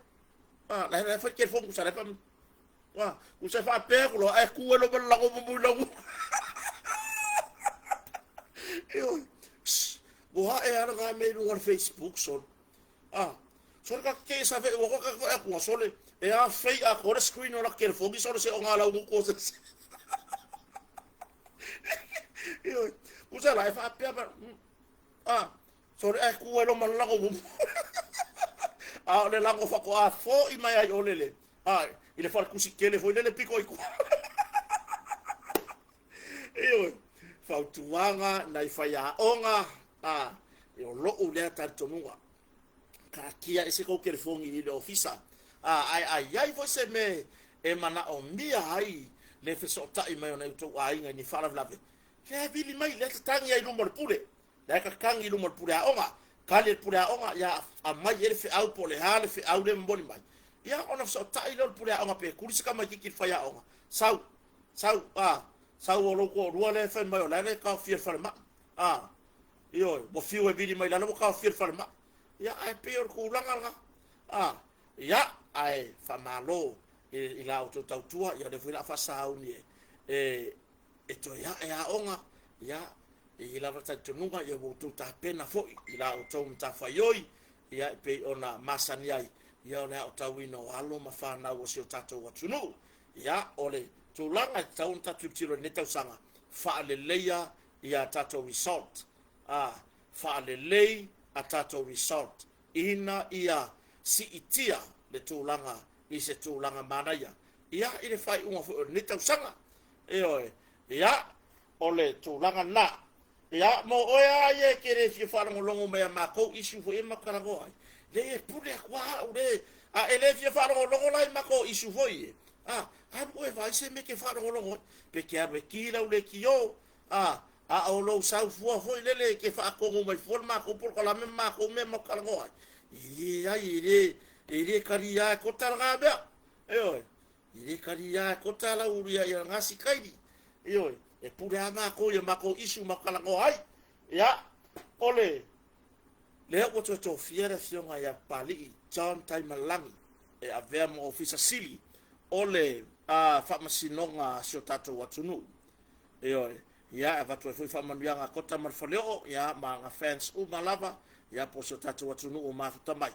A, la la fai telefoni kusa la fa. A, kusa faapea atu loa ae tu ai loa ma le lago mumu i lau. Ioe. Shh, ua ae lava lena mea i luga o le Facebook, sole. A, sole ka te sa fe ua ka ka atu sole e a fei a ko le screen o la telefoni sole se o ngā lau ngutu o se. Ioe. Kusa la e faapea ma a sole ae tu ai loa ma le lago mumu. A o le lago faatoa fo'i mai ai ole le a i le faletusi tele foi lele pito i tua. Ioe, fautuaga nai faiaoga, a, o lo'u lea talitonuga, taatia ese tou telefoni i le ofisa, a, ae a i ai foi se mea e manaomia ai le fesootai mai o nai outou aiga i ni faalavelave, lea e vili mai, lea e tatagi ai i luma o le pule, lea e tatagi i luma o le puleaoga, tali e le puleaoga, ia aumai i ai le feau po o le a le feau lea e momoli mai, ia ona fesootai lea o le puleaoga pe tuli se tamaitiiti i le faiaoga, sau, sau, a, sau o lou toalua lea e fai mai o la e taofia i le falemai, a, ioe, ua fiu e vili mai i lalo ua taofia i le falemai. Ia, ae pei o le tulaga lena, a, ia, ae faamalo i la outou tautua, ia o lea foi o le a faasauni e, e toe ae aoga, ia, e i ai lava le talitonuga, ia ua outou tapena foi i la outou matafaioi, ia, e pei ona masani ai, ia, o le aotauina o alo ma fanau o si o tatou atunuu. Ia, o le tulaga e tatau ona tatou tilotilo i lenei tausaga, faaleleia ia tatou result, a, faalelei a tatou result, ina ia siitia le tulaga i se tulaga manaia, ia, i le faaiuga foi o lenei tausaga. Ioe, ia, o le tulaga lena. Ia, mo oe lava ia e te le fia faalogologo mai a makou issue foi ia matou talanoa ai, leai e pule atu lava au le, a e le fia faalogologo la i matou issue foi ia, a, alu oe e vaai se mea e te faalogologo ai, pe te alu e ki lau lekiō, a, a o lou sau fua foi lele e te faatonu mai fua le matou polokalame ma matou mea matou talanoa ai, e leai, e le, e le talia e kota lena mea, ioe. E le talia e kota lau ia ia lena sikaili. Ioe, e pule lava matou i a matou issue ma talanoa ai. Ia, o le lea ua toe tofia le afioga ia Papalii John Taimalagi e avea ma Ofisa Sili o le Faamasinoga a si o tatou atunuu. Ioe, ia e avatu ai foi faamanuiaga a Kota ma le Faleoo, ia ma ana fans uma lava, ia po o si o tatou atunuu o mafuta mai.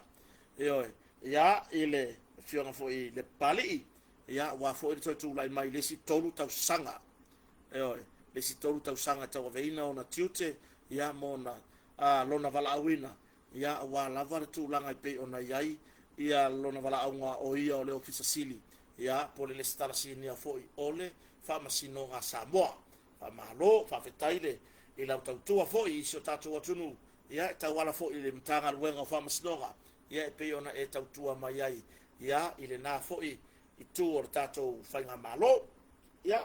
Ioe, ia, i le afioga foi i le Papalii, ia, aua foi le toe tulai mai i le isi 3 tausaga. Ioe, le isi 3 tausaga e tauaveina ona tiute, ia, ma ona, a, lona valaauina, ia, aua lava le tulaga e pei ona i ai, ia, lona valaauga o ia o le Ofisa Sili, ia, po o le Lesitala Sinia foi o le Faamasinoga a Samoa. Faamalo, faafetai le, i lau tautua foi i si o tatou atunuu, ia, e tauala foi i le Matagaluega o Faamasinoga, ia e pei ona e tautua mai ai ia i lena foi itu o le tatou faigamalo. Ia,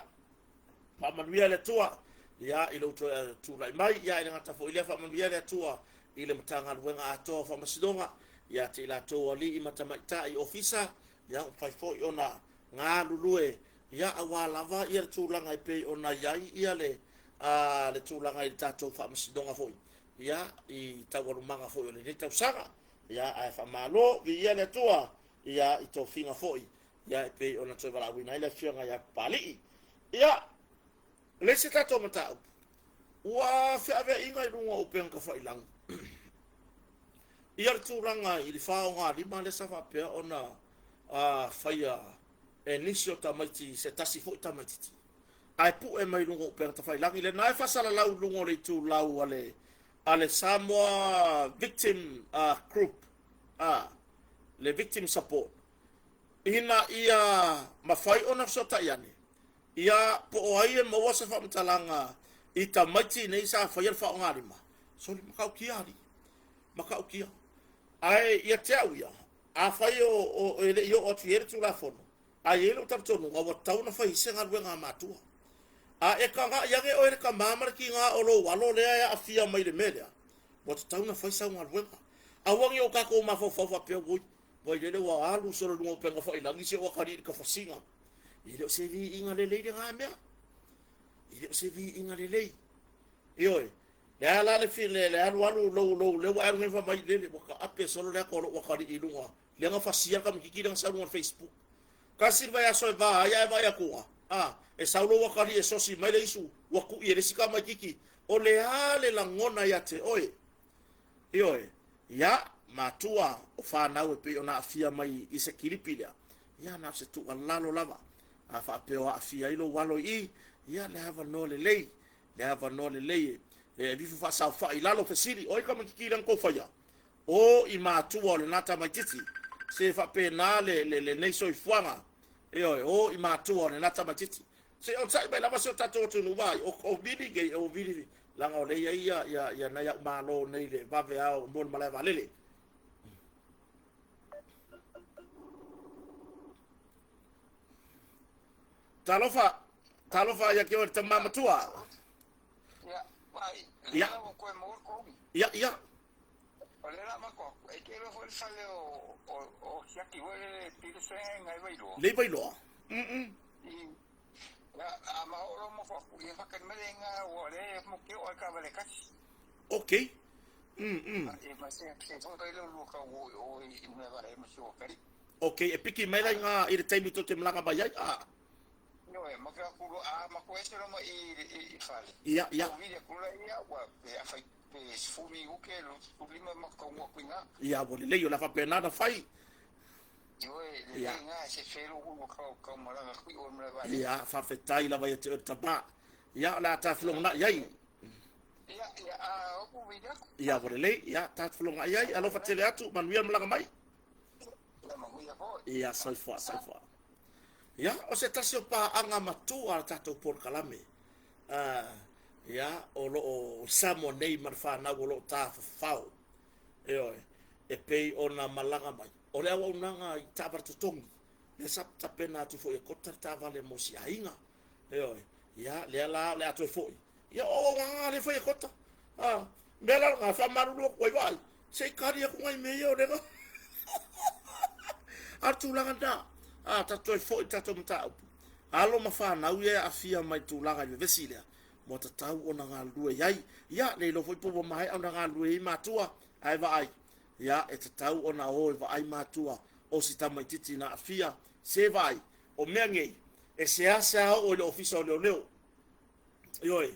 faamanuia le Atua ia i lou toe tulai mai, ia e le gata foi i lea, faamanuia le Atua i le Matagaluega atoa o Faamasinoga, ia te i latou alii ma tamaitai ofisa, ia ua mafai foi ona galulue, ia aua lava ia le tulaga e pei ona i ai ia le, a, le tulaga i le tatou Faamasinoga foi, ia i taualumaga foi o lenei tausaga. Ia, ae faamalo, viia le Atua. ia, i tofiga foi, ia, e pei ona toe valaauina ai le afioga ia Papalii. Ia, le isi tatou mataupu, ua feaveaiga i luga o upega tafailagi ia le tulaga i le faogalima lea sa faapea ona faia e nisi o tamaiti, se tasi foi tamaititi, ae pue mai luga o upega tafailagi lena e faasalalau i luga o le itulau a le Samoa Victim Group, le Victim Support, ina ia mafai ona fesootai ane, ia po o ai e maua se faamatalaga i tamaiti nei sa faia le faaaogalima. Soli matautia alii, matautia. Ae ia te au ia, afai o e le i oo atu i ai le Tulafono, ae i ai lou talitonuga ua tatau ona fai se galuega a matua. A e tagai ane oe le tama ma le tiga o lou alo lea e aafia mai i le mea lea, ua tatau ona fai sau galuega. Aua ne i o tatou mafaufau faapea, oi, vailele ua alu solo i luga o upega failagi si ou atalii i le tafasiga. E le o se viiga lelei lena mea. E le o se viiga lelei. Ioe, le a la le file, le alu alu lou lou lea ua e alu nei fai mai lele ua taape solo le ata o lou atalii i luga. Lea na fasia le tamaititi lea na sau i luga o le Facebook. Tasi le vaiaso e va ai ae vaai atu a, e sau lou atalii e sosi mai le isu, ua tui e le isi tamaititi. O le a le lagona ia te oe? Ioe, ia, matua o fanau e pei ona aafia mai i se kilipi lea, ia na o se tuualalo lava. A faapea o aafia ai lou alo i i, ia le avanoa lelei, le avanoa lelei e aveifo faasaofai i lalo fesili, o ai tamaititi lea na tou faia? O i matua o lena tamaititi. Se faapena lenei soifuaga. Ioe, o i matua o lena tamaititi. Se i onosai mai lava si o tatou atunuu vaai, o vili nei, o vili, leaga o lea e i ai ia nai au malo nei le vave ao mo le malae vaalele. Talofa, talofa ia te oe le tama matua. Ia, vai, lea ua koe maua le kogi. Ia, ia. O lea la mako aku, e te iloa foi le fale o Siaki foi le Peterson ngai Vailoa. Lei Vailoa. I, ia, a ma o lo mako aku, ia whakani mai le nga ua le mo ke o ai ka vale kasi. Okay. E ma se se fo le lu ka wo o i me vale mo si o kari. Okay, e piki mai lai ngā i le taimi tō te malaga mai ai. Ah. No e, ma ka kuro a ma ko ese ma i fale. Ia, ia. O vile kula ia ua pe a fai pe sfumi uke lo lima ma ka ua kuinga. Ia, ua lelei o la faapena na fai. Ioe, lelei ngā se felo ulu kau malaga kui o mla vale. Ia, faafetai lava ia te oe le tama. Ia, o le a tafelogona'i ai. Ia, ia, a oku vile aku. Ia, ua lelei, ia, tafelogona'i ai. Alofa tele atu, manuia le malaga mai. Ia, manuia foi. Ia, soifua, soifua. Ia, o se tasi o paaga matua a le tatou polokalame. Ia, o lo o Samoa nei ma le fanau o lo o tafafao. Ioe, e pei ona malaga mai. O le auaunaga i taavale totogi, lea sa tapena atu foi e Kota le taavale mo si aiga. Ioe, ia, lea la o le a toe foi. Ia, o auaunaga lea fai e Kota. A, mea la lena, faamalulu atu ai vaai, se i kali atu nai mea ia o lena. A o le tulaga lena, a tatou toe foi i le tatou mataupu, alo ma fanau ia e aafia mai i le tulaga i le vevesi lea, ua tatau ona galulue i ai. Ia, le iloa foi po ua maea ona galulue i ai matua, ae vaai, ia, e tatau ona o e vaai matua o si tamaititi na aafia, se vaai, o mea nei, e seasea oo i le ofisa o leoleo. Ioe,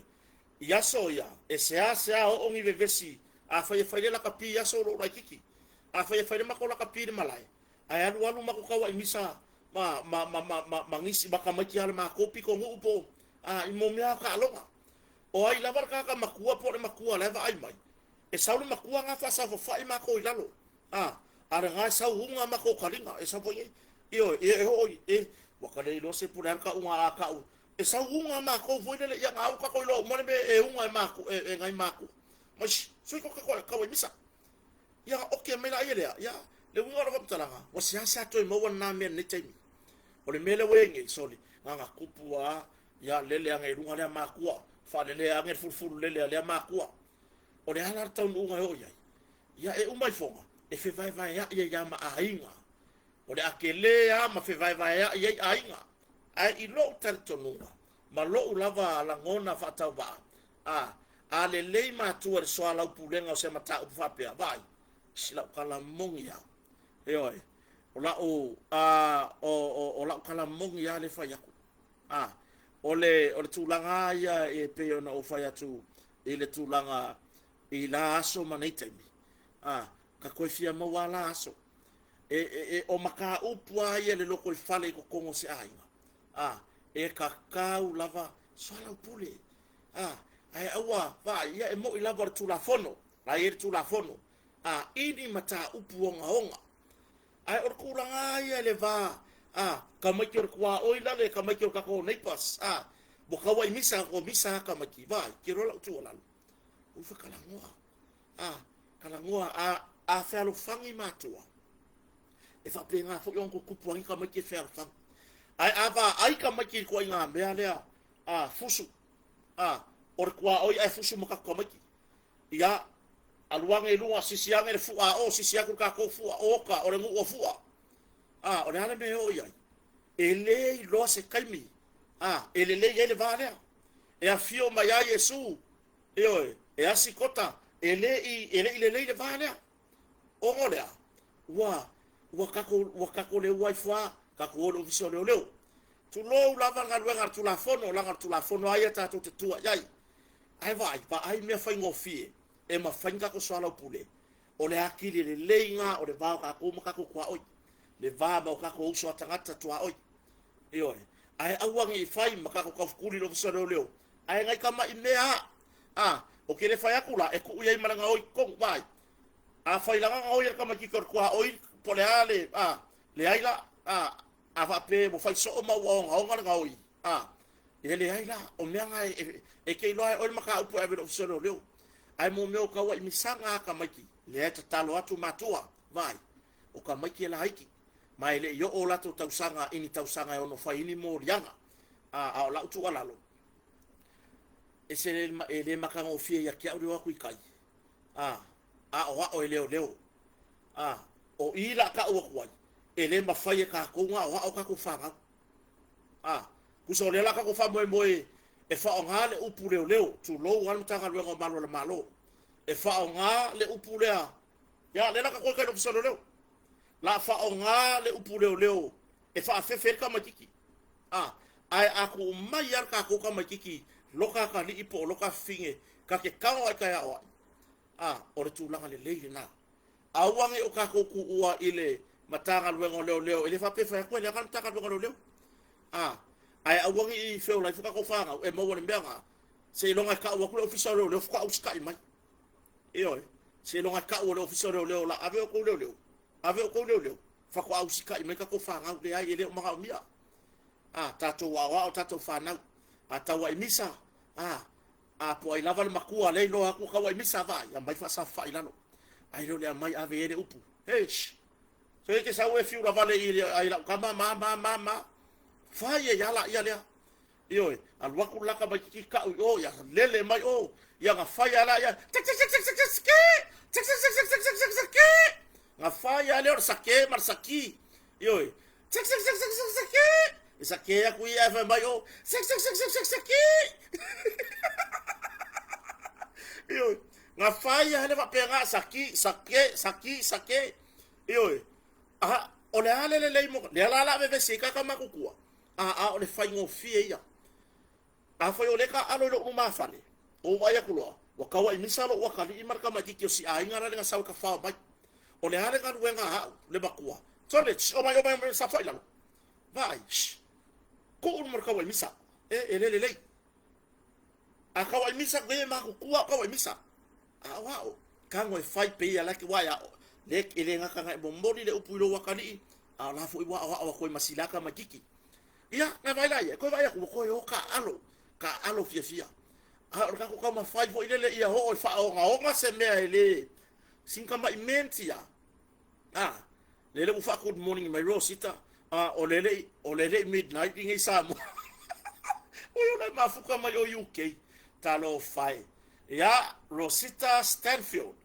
i aso ia, e seasea oo ni vevesi, afai e fai le lakapi i aso o lou laititi, afai e fai le matou lakapi i le malae, ae alualu matou tauai misa ma, ma, ma, ma, ma, ma nisi, ma tamaiti a le matou pitonuu po, a, i mo mea taaloga. O ai lava le tagata matua po o le matua la e vaai mai, e sau le matua na faasaofafai matou i lalo, a, a lena e sau uga matou taliga, e sau foi nei, ioe, e oo i, e, ua ka le iloa se pule a le tauga a tau, e sau uga matou foi lele, ia na au tatou iloa uma le mea e uga e matou, e nai matua. Mai, sui ko ka kau ai misa. Ia, oke mai la ia lea, ia, le uiga o le faamatalaga, ua seasea toe maua lena mea i lenei taimi. O le mea lea ua i ai nei, soli, na ona tupu lava, ia, lele ane i luga lea makua, faalelea ane le fulufulu lele a lea makua. O le a la le taunuuga e oo i ai? Ia, e uma ifoga, e fevaevaea'i ai lava ma aiga. O le a tele lava ma fevaevaea'i ai aiga. Ae i lou talitonuga, ma lou lava lagona faatauvaa, a, a lelei matua i le soalaupulega o se mataupu faapea, vaai, si lau tala moni lava. Ioe, o O la'u o la'u tala moni lava lea e fai atu. O le o le tulaga lava ia e pei ona ou fai atu i le tulaga i la aso ma nei taimi, ka toe fia maua lava la aso. E o mataupu lava ia i le lotoifale i totonu o se aiga, e tatau lava soalaupule, ae aua vaai, ia e moni lava o le Tulafono, la e i ai le Tulafono, i ni mataupu ogaoga. Ae o le tulaga lava ia i le va, tamaiti o le tuaoi la le tamaiti o le tatou neighbours, ua tauai misa, ua misa lava tamaiti, vaai, te iloa lau tuualalo, ua ifo e talanoa, talanoa, a fealofani matua, e faapena foi ona tutupu ai tamaiti e fealofani. Ae a vaai tamaiti i le ituaiga mea lea, fusu, o le tuaoi ae fusu ma tatou tamaiti. Ia, alu ane i luga, sisi ane le fua a o, sisi atu le tatou fua, oka, o le nuu o fua. O le a le mea e oo i ai? E le iloa se taimi, e lelei ai le va lea. E afio mai ai Iesu, ioe, e asi kota, e le i lelei le va lea. Ona o le a? Ua, ua tatou, ua tatou leua ifo lava, tatou o i le Ofisa o Leoleo. Tulou lava le galuega a le Tulafono, leaga o le Tulafono lava ia tatou te tua i ai. Ae vaai, vaai mea faigofie e mafai ona tatou soalaupule, o le atili lelei lena o le va o tatou ma tatou tuaoi, le va ma o tatou uso a tagata tuaoi. Ioe. Ae aua ne i fai ma tatou taufetuli i le Ofisa o Leoleo, ae nai tamai mea lava. A, ou te le fai atu la, e tuu i ai ma le gaoi i totonu, vaai. Afai la na gaoi e le tamaitiiti o le tuaoi, po o le a le, a, leai la, a, a faapea ua fai soo ma ua ogaoga le gaoi, a, e leai la, o mea na e te iloa e oe le mataupu e ave i le Ofisa o Leoleo. Ae mo mea o tauai misaga a tamaiti, lea e tatalo atu matua, vaai, o tamaiti e laiti, ma e le i oo o latou tausaga i ni tausaga e ono fai ai ni moliaga. A, a o lau tuualalo, e se le, e le matagofie ia te au le o atu i tai, a, aoao e leoleo. A, o i la tau atu ai, e le mafai e tatou ona aoao tatou fanau. A, tusa o lea la tatou faamoemoe e faaaoga le upu leoleo, tulou lava le Matagaluega o Malu a le Malo, e faaaoga le upu lea, ia lea la tatou o i tai i le Ofisa o Leoleo, la faaaoga le upu leoleo e faafefe ai le tamaitiiti. A, ae a tuu mai lava le tatou tamaitiiti loka atalii po o loka fafine, ta te tago lava i tai aoai. A, o le tulaga lelei lena. Aua ne i o tatou tuua i le Matagaluega o Leoleo, e le faapea e fai atu e leaga le Matagaluega o Leoleo. A, ae aua ne i feola ifo tatou fanau e maua i le mea lena, seiloga e tau atu le Ofisa o Leoleo faatoa usitai mai. Ioe, seiloga e tau e le Ofisa o Leoleo o le a ave outou leoleo, ave outou leoleo, faatoa usitai mai tatou fanau. Leai, e le o manaomia. A, tatou aoao tatou fanau. A tauai misa, a, a po ai lava le matua lea iloa atu tauai misa, vaai, aumai faasafafa'i i lalo. Ai lea o le aumai ave i ai le upu. Hey, shh. So e te sau e fiu lavale i ai lau tama, ma, ma, ma, ma. Fai ai ala ia lea. Ioe, alu atu le la tamaititi ka'u i o, ia lele mai o, ia na fai ala ia, tik tik tik tik tik tik siki, tik tik tik tik tik tik tik siki. Na fai lea o le sake ma le saki. Ioe, tik tik tik tik tik siki. E sake aku ia e fai mai o, tik tik tik tik tik siki. Ioe, na fai lea faapena saki, sake, saki, sake. Ioe, a, o le a le lelei mo, lea la la vevesi ai kaka matutua. A, a o le faigofie ia. Afai o lea taaalo i lou lumafale, ou vaai atu loa, ua tauai misa lou atalii ma le tamaitiiti o si aiga la le na sau e tafao mai. O le a le galuega a au, le matua? Sole, shh, omai, omai, omai, saofai i lalo. Vaai, shh, tuu le tauai misa, e, e le lelei. A tauai misa, e matutua o tauai misa. A o ao, tago e fai pe ia laki wa ia le e le gata na e momoli le upu i lou atalii, a o la foi ua aoao atu ai ma sila tamaitiiti. Ia, na vaai la ia, toe vaai atu, ua toe o taaalo, taaalo fiafia. A o le tatou taumafai foi lele ia oo e faaogaoga se mea e le sina tamai menti a. A, lele ua faa good morning mai Rosita, a o lele o lele midnight i nei Samoa. Oi o le mafuka mai o UK. Talofa e. Ia, Rosita Stanfield.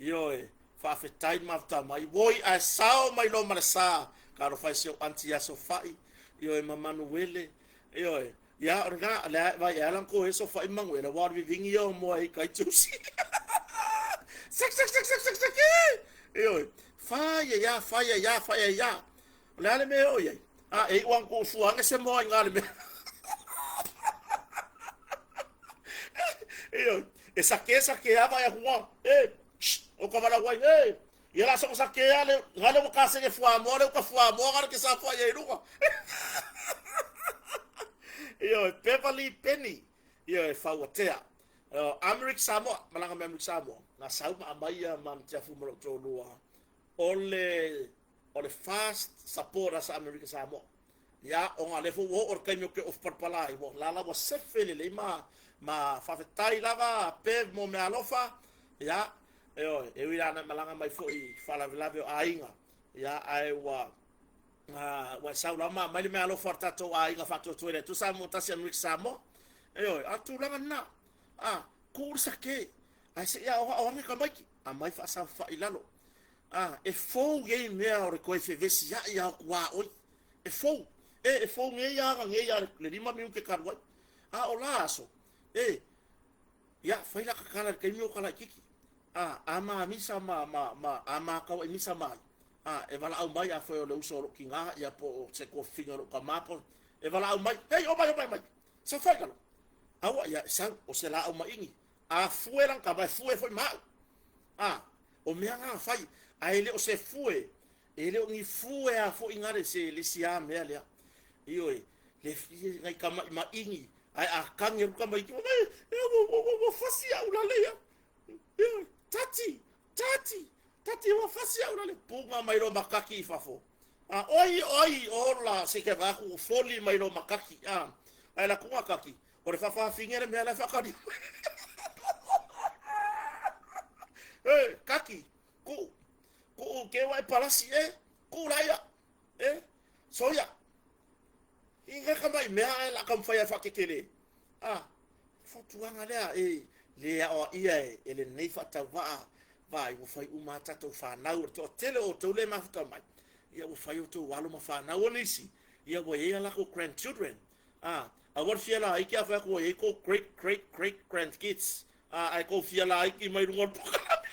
Ioe, faafetai mafuta mai. Woi, ae sao mai loa ma le sa. Talofa e si ou aunty ia Sofa'i. Ioe, ma Manuele. Ioe, ia, o lena, le a, vai e ala ko e Sofa'i ma Manuele, ua o le vivigi ia o moa i kai tusi. Sik, sik, sik, sik, sik, sik, ioe, Fai ai a, fai ai a, fai ai a. O le a le mea e oo i ai? A, e iu lava ina tuufua ane se moa i ina le mea. Ioe, e sake sake lava vaai atu ua, e, shh, o ka valaau ai, e, ia la soko sake lava le, gale ua kasege fuamoa le uka fuamoa gale ke safoai ai i luga. Ioe, Beverly Penny, ioe, Fauatea. Amerika Samoa, malaga mai Amerika Samoa, na sau ma aumai ia ma Tiafu ma lou toalua, o le o le fast supporter sa Amerika Samoa. Ia, ona lea foi ua oo le taimi ou te ofu palapala ai, ua lala ua sefe lelei ma ma faafetai lava Bev mo meaalofa. Ia, ioe, e ui la na malaga mai foi i faalavelave o aiga, ia ae ua ua e sau lava ma aumai le meaalofa a le tatou aiga faatuatua i le Atua Samoa tasi Amerika Samoa. Ioe, a o le tulaga lena. A, tuu le sake, ae se i aoao ane tamaiti, aumai faasaofai i lalo. A, e fou nei mea o le toe fevesiai atu a oi. E fou. E, e fou nei aga nei a le 5 minute talu ai. A o la aso, e, ia, fai la tatala i le taimi o ta laitiiti. A, a ma misa ma, ma, ma, a ma tauai misa ma ai. A, e valaau mai afai o le uso o lou tina, ia po o se tuafafine o lou tama, po, e valaau mai, hei, omai, omai, omai, saofai i lalo. Aua, ia, e sau, o se laau maini. A fue lana tama, e fue foi ma au. A, o mea na fai, ae le o se fue, e le o ni fue a foi na le se le isi a mea lea. Ioe, le fia nai tama'i maini, ae a kagi atu tamaiti, ua, ua, ua, ua fasi au lale ia. Ioe, tati, tati, tati ua fasi au lale, puga mai loa ma kaki i fafo. A, oi, oi, ola, se ke vaku, foli mai loa ma kaki, a, ae la kuga kaki, o le faafafine le mea la e faakali. E, kaki, kuu, kuu ke wa e palasi, e, kuu la ia, e, soia. I nga ka mai mea ae la ka mawhai a whakekele. A, fautuaga lea e le aoaia e, e lenei faatauvaa vaai ua fai uma a tatou fanau, o le toatele o outou le mafuta mai, ia ua fai outou alo ma fanau. O nisi, ia ua i ai a latou grandchildren. A, aua le fia laiti a fai atu ua i ai kou great great great grandkids, a, ae kou fia laiti mai luga o le polokalame.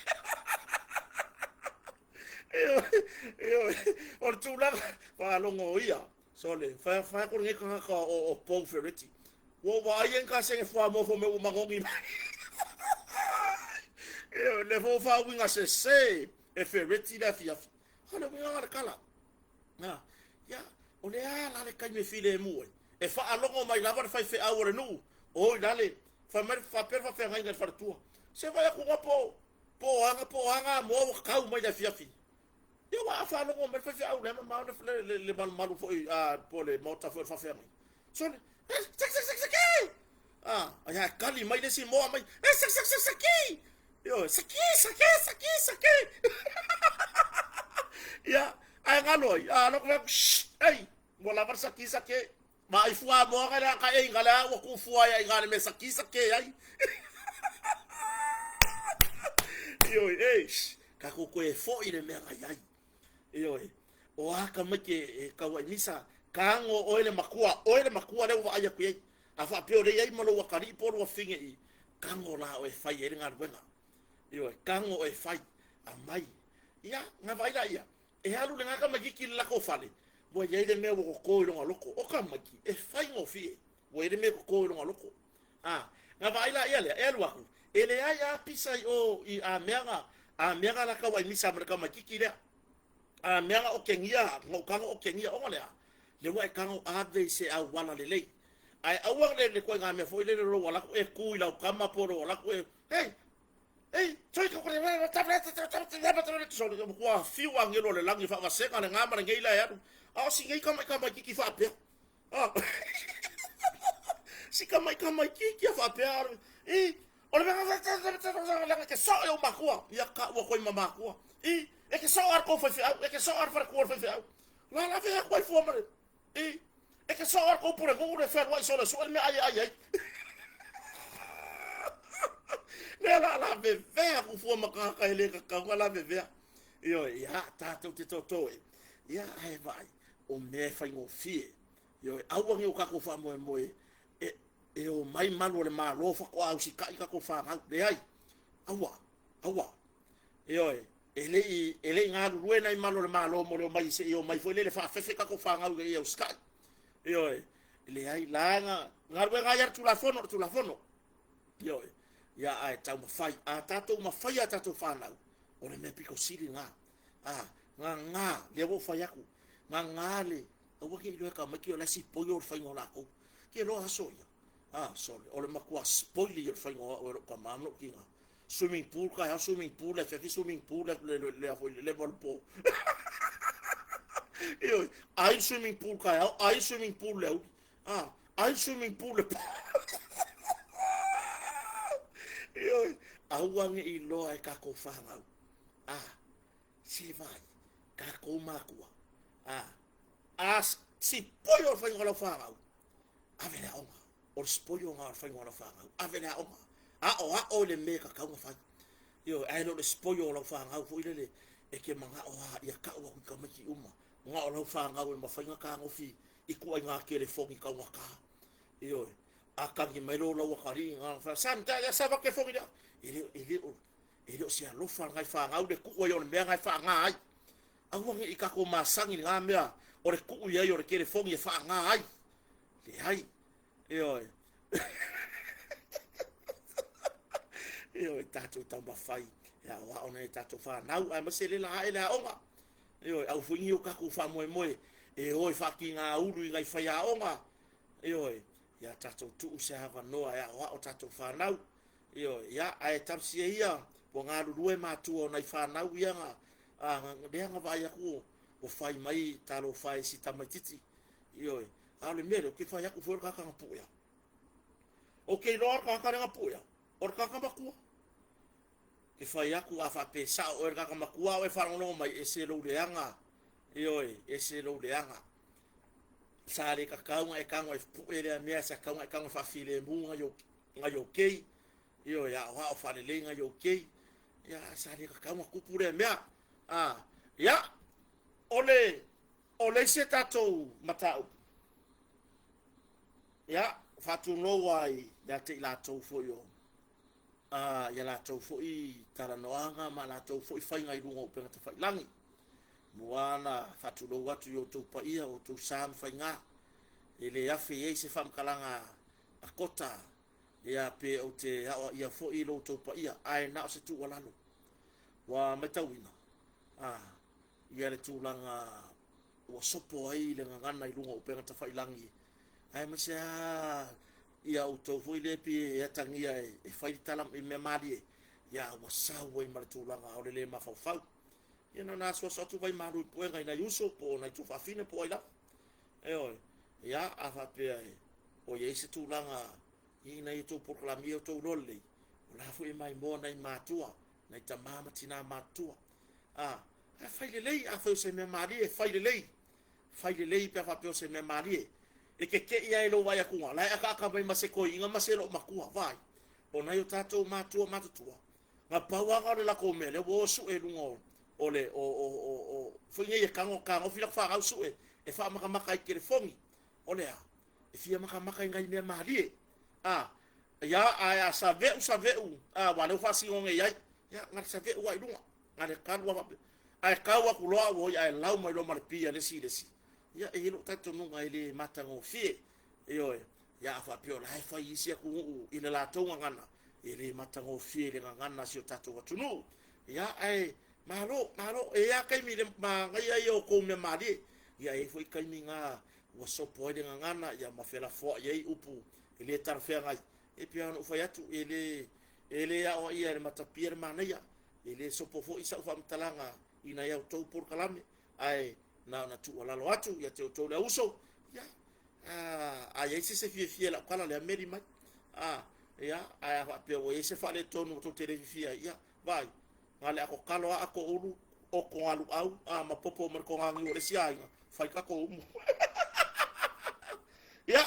Ioe, ioe, o le tulaga faalogo ia. Sole, fai fai atu lenei tagata o, o Paul Ferretti. Ua ou vaai ai kasege fuamoa fai mai ua magogi mai. Ioe, le foi faauiga sese e Ferretti le afiafi. A o le uiga o le tala. A, ia, o le a la le taimi e filemu ai? E faalogo mai lava le faifeau o le nuu, oi lale, fai mai faapea le faafeagaiga i le faletua. Se vaai atu ga po, po aga, po aga moa ua tau mai le afiafi. Ia ua a faalogo mai le faifeau lea mamao le, le, le malumalu foi a, po le maota foi o le faafeagaiga. Sole, eh, saki, saki, saki, saki! A, ai a kali mai le isi moa mai, eh, saki, saki, saki, saki! Ioe, saki, saki, saki, saki! Ia, ae galo ai, a loko fai shh, ei, ua lava le saki, saki. Vaai fuamoa ka le ka ei ka le a ua ku fua ai ga le me saki saki ai. Ioe, ei, shh, ka ko koe foi le mea ngai ai. Ioe, o a ka mai ke e kauaʻi misa, kago oe le makua, oe le makua lea ua vaai atu i ai. A faapea o lea i ai ma lou akalii po o lou afine i, kago la oe e fai ai le galuega. Ioe, kago oe e fai, aumai. Ia, na vaai laia, e alu lena tamaititi i le latou fale, ua i ai le mea ua toto i lona loto. O tamaiti, e faigofie, ua i ai le mea e toto i lona loto. A, na vaai laia lea, e alu atu, e leai lava pisa i o i Ameaga, Ameaga la kauaʻi misa ma le tamaititi lea. Ameaga okegia, na ou tago okegia, ona lea, lea ua e tago ave i se auala lelei. Ae aua le le ituaiga mea foi lele lou alu atu e tu i lau tama po o lou alu atu e, hei, ei, soi ka kore, sole, ua fiu agelo o le lagi faavasega lena ma lenei la e alu. A o si nei tama i tamaititi faapea. Ah. Si tamaiti tamaititi a faapea, i, o le mea ke sao e ou makua. Ia ka ua koe ma makua. I, e ke sao ar kou faifeau, e ke sao ar wharekua o le faifeau. La la vea koe fua mare. I, e ke sao ar kou pure nuu le whenua i sole sua le mea ai ai ai. Lea la la vevea ku fua makaka e le kakau la vevea. Ioe, ia, tātou te toto e. Ia, ae vaai, o mea e faigofie. Ioe, aua ne i o tatou faamoemoe e, e omai malu o le Malo faatoa ausita'i tatou fanau. Leai, aua, aua. Ioe. E le i, e le i galulue nai malu o le Malo mo le omai se i omai foi lele faafefe tatou fanau ina ia usitai. Ioe, e leai, laga, galuega ai a le Tulafono, o le Tulafono. Ioe, ia ae taumafai, a tatou mafaia a tatou fanau, o le mea pito sili lena. A, gagā, lea ua ou fai atu, gagā le, aua ne i iloa e tamaiti o la e sipoio le faiga o latou. Ke loa aso ia. A, sole, o le matua spoil ia o le faiga o au e lou tama ma lou tina. Swimming pool taeao, swimming pool le afiafi, swimming pool le, le, le, le, le, le, le po. Ioe, ai swimming pool taeao, ai swimming pool le auli. A, ai swimming pool le po. Ioe, aua ne i loa e tatou fanau. A, se vai, tatou matua. A, a sipoio le faiga o lau fanau, ave le aoga. O le spoil lena o le faiga o lau fanau. Ave le aoga. Aoao i le mea e tatau ona fai. Ioe, ae le o le spoil o lau fanau foi lele e te manao lava ia tau atu i tamaiti uma. Na o lau fanau e mafai ona tagofi i ituaiga telefoni taugata. Ioe, a tagi mai loa lau atalii, na ona fai, Son, sa avatu telefoni lea. E le, e le o, e le o se alofa lena i fanau le tuu ai o le mea lena e faaaga ai. Aua ne i tatou masani i lena mea o le tuu i ai o le telefoni e faaaga ai. Leai. Ioe. Ioe, tatou taumafai e aoao nai tatou fanau, aemaise le la ae le aoga. Ioe, au foi ni o tatou faamoemoe e o e faatigaulu i nai faiaoga. Ioe, ia tatou tuu se avanoa e aoao tatou fanau. Ioe, ia, ae talosia ia ua galulue matua o nai fanau ia na, a, lea na vaai atu ua fai mai talofa e si tamaititi. Ioe, a o le mea lea, ou te fai atu foi o le tagata na puea. Ou te iloa o le tagata lea na puea, o le tagata matua. Te fai atu a faapea e sao oe le tagata matua a o e faalogologo mai, ese lou leaga, ioe, ese lou leaga. Sa le tatau ona e tago e pue lea mea, sa tatau ona e tago e faafilemu nai ou, nai ou kei, ioe, aoao faalelei nai ou kei. Ia, sa le tatau ona tupu lea mea. A, ia, o le, O le isi a tatou mataupu, ia, faatulou ai ia te i latou foi o a ia latou foi talanoaga ma latou foi faiga i luga o upega tafailagi. Mua ona faatulou atu i outou paia, o outou sa ma faiga. E le afe i ai se faamatalaga a Kota, ia pe ou te aoaia foi lo outou paia, ae na o se tuualalo. Ua matauina, a, ia le tulaga ua sopo ai le gagana i luga o upega tafailagi, aemaise lava ia outou foi lea pei e atagia e fai le tala i mea malie, ia ua sau ai ma le tulaga o le le mafaufau. Ia na ona asuasu atu vai malu i puega i nai uso po o nai tuafafine po o ai lava. Ioe, ia a faapea e o i ai se tulaga ina ia outou polokalame ia outou iloa lelei, o la foi e maimoa nai matua, nai tama ma tina matutua. A, ae fai lelei, afai o se mea malie, fai lelei. Fai lelei pe a faapea o se mea malie. E keke'i lava i lou vaai atuga, la e akaaka mai ma se toeaina ma se loomatua, vaai. O nai o tatou matua matutua, na pau lava na o le latou mea, lea ua o sue i luga o, o le, o, o, o, o, foi nei e tago, tagofi lako fanau sue, e faamatamata ai i telefoni. O le a? E fia matamata i nai mea malie. A, ia, ae a save'u, save'u, a, aua o lea ua faasino nei ai, ia, na le save'u lava i luga. Na le kalu lava faapea. Ae kau atu loa au oi ae lau mai loa ma le pi a le isi i le isi. Ia, e i ai lou talitonuga e le matagofie. Ioe, ia a faapea o la e fai isi atunuu i le latou gagana, e le matagofie i le gagana a si o tatou atunuu. Ia, ae malo, malo, e i ai lava taimi i le manaia ia o tou mea malie. Ia, e i ai foi taimi na ua sopo ai le gagana, ia ma felafoai ai upu e le talafeagai. E pei ona ou fai atu, e le, e le aoaia e le matapia le manaia. E le sopo foi sau faamatalaga i nai a outou polokalame, ae na ona tuualalo atu ia te outou le auso, ia, a i ai se se fiafia i lau tala lea, meli mai. A, ia, ae a faapea ua i ai se faaletonu ua tou te le fiafia ai, ia, vaai, na le atotalo lava ato ulu, oto aluau, a, ma popo ma le toganiu o le isi aiga, fai tatou umu. Ia,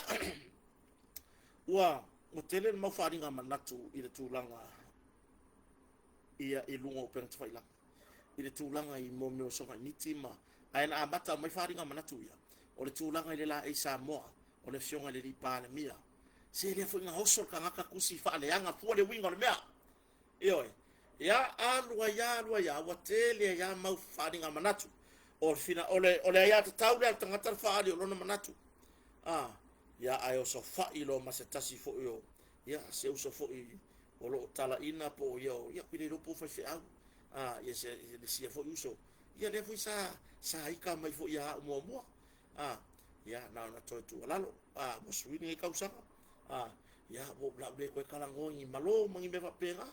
ua, ua tele le mau faaaliga manatu i le tulaga ia i luga o upega tafailagi i le tulaga i mo mea o sogaimiti ma ae na amata mai faaaliga manatu ia o le tulaga i le laei Samoa o le afioga i le alii Palemia se lea foi na oso le tagata tusi faaleaga fua le uiga o le mea. Ioe. Ia, alu ai lava, alu ai lava, ua tele ai lava mau faaaliga manatu. O le fina, o le, o le aiatatau lea a le tagata le faaali o lona manatu. A, ia, ae osofai loa ma se tasi foi o, ia, se uso foi o lo o talaina po o ia o, ia, ou te le iloa po o faifeau, a, ia se, le sia foi uso, ia lea foi sa, sa ika mai foi ia au muamua. A, ia, na ona toe tuualalo, a, ua sui lenei tausaga, a, ia, ua ou lau le toe talanoa i ni malo ma ni mea faapena,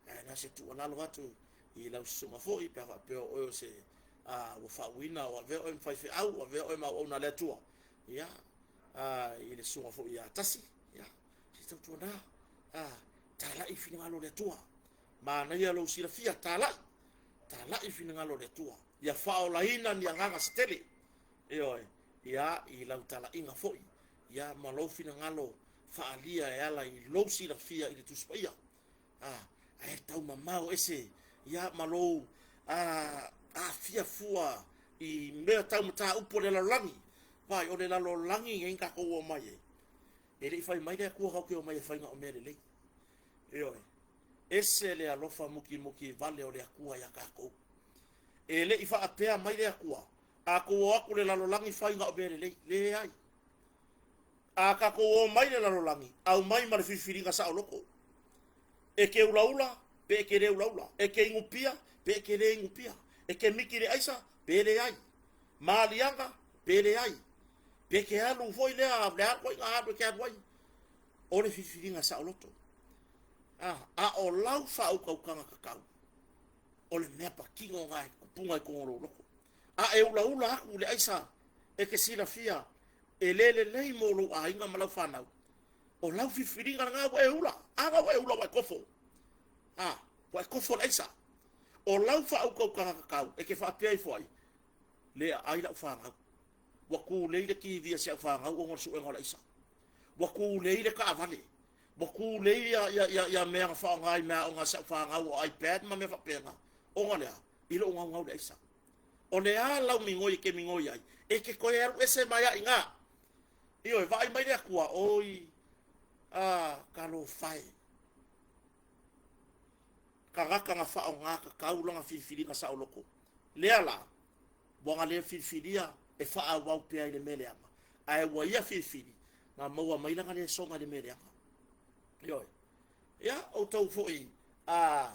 ae na se tuualalo atu i lau susuga foi pe a faapea o oe o se a, ua faauuina, ua avea oe ma faifeau, ua avea oe ma auauna a le Atua, ia, a, i le susuga foi ia Tasi, ia, se tautuana, a, talai finagalo o le Atua. Manaia lou silafia, talai, talai finagalo o le Atua. Ia faaolaina ni agaga se tele, ioe, ia, i lau talaiga foi, ia, ma lou finagalo faaalia e ala i lou silafia i le Tusi Paia. A, ae taumamao ese, ia, ma lou a, aafia fua i mea tau mataupu o le lalolagi. Vaai, o le lalolagi nei na tatou omai ai, e le i fai mai le Atua tatou te omai e fai na o mea lelei. Ioe, ese le alofa mukimuki vale o le Atua iā tatou. E le i faapea mai le Atua, a tou o atu i le lalolagi fai na o mea lelei. Leai. A tatou o mai le lalolagi, aumai ma le filifiliga saoloto. E te ulaula, pe e te le ulaula. E te inupia, pe e te le inupia. E te miki le aisa, pe leai. Maliaga, pe leai. Pe te alu foi lea, le a ituaiga alu e te alu ai. O le filifiliga saoloto. A, a o lau faautautaga tatau, o le mea patino lena e tupuga i totonu o lou loto. A e ulaula atu i le aisa e te silafia e le lelei mo lou aiga ma lau fanau, o lau filifiliga lena ua e ula. A na ua e ula ua e kofo. A, ua e kofo le aisa. O lau faautautaga tatau e te faapea ifo ai, le aai lau fanau. Ua tulei le TV a si au fanau ona o le suega o le aisa. Ua tulei le taavale. Ua tulei ia, ia, ia, ia mea na faaaoga i meaaoga a si au fanau o iPad ma mea faapena. Ona lea, i lou gaugau le aisa. O le a lau migoi e te migoi ai, e te toe alu ese mai ai i ina. Ioe, vaai mai le Atua, oi, a, talofa e. Tagata na faaaoga tatau lana filifiliga saoloto. Lea la, ua na le filifilia e faaauau pea i le mea leaga, ae ua ia filifili na maua mai lana lesona i le mea leaga. Ioe. Ia, outou foi, a,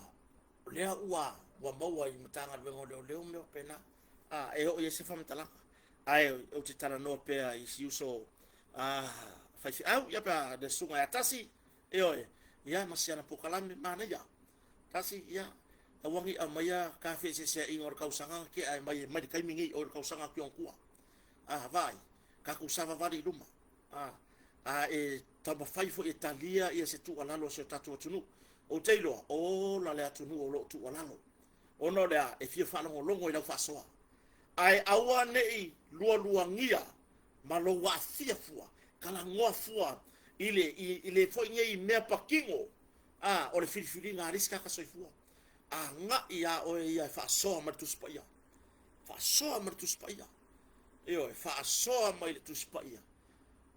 lea ua, ua maua i Matagaluega o Leoleo mea faapena, a, e oo i ai se faamatalaga. Ae ou te talanoa pea i si uso a, faifeau, ia pe a le susuga ia Tasi, ioe, ia ma si ana polokalame manaia. Tasi, ia, aua ne i aumaia ka feeseeseaiga o le tausaga na tea e mai, mai le taimi nei o le tausaga atu i ona tua. A, vaai, tatou savavali i luma. A, a e taumafai foi e talia ia se tuualalo a si o tatou atunuu. Ou te iloa, ola le atunuu o lo o tuualalo, ona o le a? E fia faalogologo i lau faasoa. Ae aua ne i lualuagia ma lou aafia fua, talanoa fua i le, i, i le foi nei mea patino, a, o le filifiliga a le isi tagata soifua. Agai iā oe ia e faasoa mai le Tusi Paia. Faasoa mai le Tusi Paia. Ioe, faasoa mai le Tusi Paia.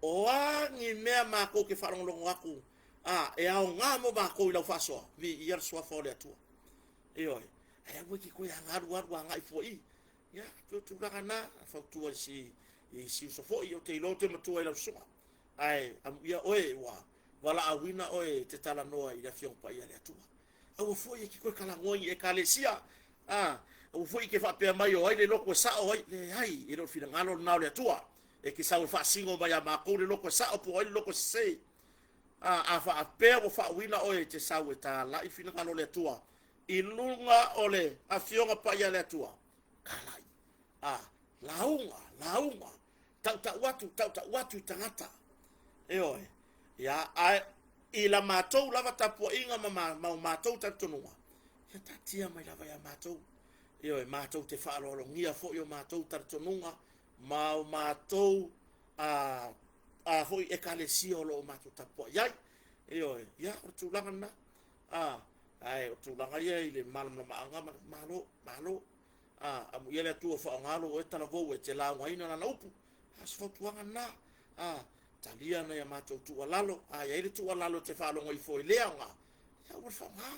O a ni mea matou te faalogologo atu, a, e aoga mo matou i lau faasoa, viia le Suafa o le Atua. Ioe, ae aua e te toe agalualu agai fua i. Ia, pei o tulaga na, fautua i si, i si uso foi, ou te iloa ou te matua i lau susuga. Ae amuia oe ua valaauina oe e te talanoa i le Afioga Paia a le Atua. Aua foi e te toe talanoa i Ekalesia, a, aua foi e te faapea mai o ai le loto e sao ai. Leai, e le o le finagalo lena o le Atua. E te sau e faasino mai ia matou le loto e sao po o ai le loto e sese. A, a faapea ua faauina oe e te sau e talai finagalo o le Atua i luga o le Afioga Paia a le Atua, talai. A, lauga, lauga, tautau atu, tautau atu i tagata. Ioe. Ia, ae i la matou lava tapuaiga ma, ma, ma o matou talitonuga, ia taatia mai lava ia matou. Ioe, matou te faaaloalogia foi o matou talitonuga ma o matou a, a foi ekalesia o lo o matou tapuai ai. Ioe, ia, o le tulaga lena. A, ae o tulaga ia i le malamalamaaga ma malo, malo. A, amuia le Atua faaaoga lou oe talavou e te laugaina lana upu. A, o se fautuaga lena. A, talia nai a matou tuualalo. A i ai le tuualalo e te faalogo ifo e le aoga, ia aua le faaaoga.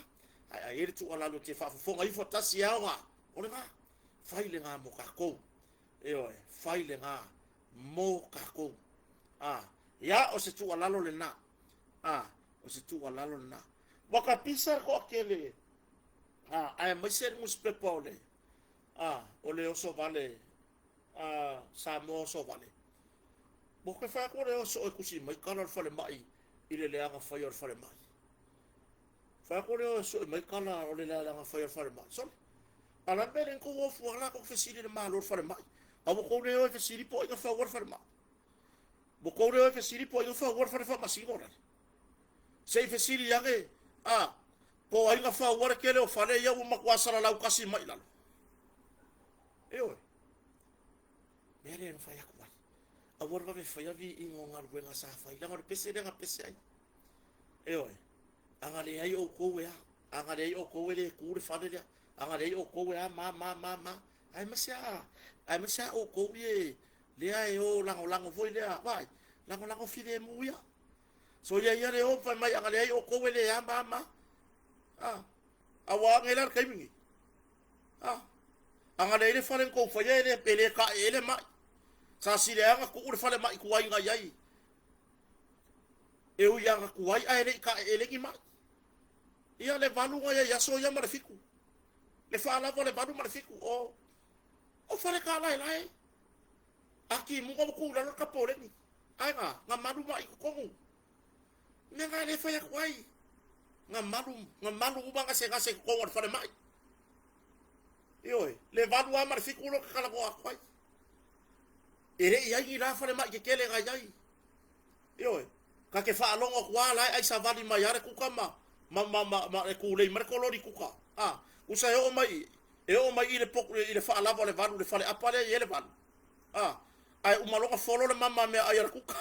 Ae a i ai le tuualalo e te faafofoga ifo tasi e aoga, o lena, fai lena mo tatou. Ioe, fai lena mo tatou. A, ia, o se tuualalo lena. A, o se tuualalo lena. Ua tapisa le toatele, a, aemaise le nusipepa o le, a, o le oso vale, a, Samoa oso vale. Ua toe fai atu le oso e tusi mai tala o le falemai i le leaga faia o le falemai. Fai atu le oso e mai tala o le leaga faia o le falemai. Sole, a la mea le tou ofu ala tou fesili i le Malo o le falemai. A ua tou le o e fesili po o ai na faua le falemai. Ua tou le o e fesili po o ai na faua le fale faamasino lale. Se i fesili ane, a, po o ai na faua le tele o fale ia ua matua salalau tasi mai i lalo. Ioe. Mea lea na fai atu ai. Aua le vave faia viiga o galuega sa fai, leaga o le pese lea na pese ai. Ioe. A na leai outou e a? A na leai outou e le tu le fale lea? A na leai outou e a ma ma ma ma? Aemaise a, aemaise a outou ie lea e o lagolago foi lea, vaai, lagolago filemu ia. So ia ia le o fai mai a na leai outou e le a ma ma. A, a ua age la le taimi nei. A, a na leai le fale na tou faia e le, e le taeele mai. Sa sileaga tuu le fale mai tuai na i ai. E ui lava na tuai ae le i taeele ni mai. Ia le 8 na i ai aso ia ma le 7. Le faalava o le 8 ma le 7. O, o fale tālaelae. A timuga ua tu i lalo le tapoleni. Ae na, na malu mai i totonu. Mea na le fai atu ai. Na malu, na malu uma gasegase i totonu o le falemai. Ioe, le 8 lava ma le 7 lea ou te talanoa atu ai. E le i ai ni la falemai tetele na i ai. Ioe, ta te faalogo atu lava la e ai savali mai lava le kuka ma, ma, ma, ma, ma e tulei mai le kololi kuka. A, usa e oo mai, e oo mai i le, i le faalava o le 8, le faleapa lea e i ai le 8. A, ae uma loa ona folo le mama meaai a le kuka.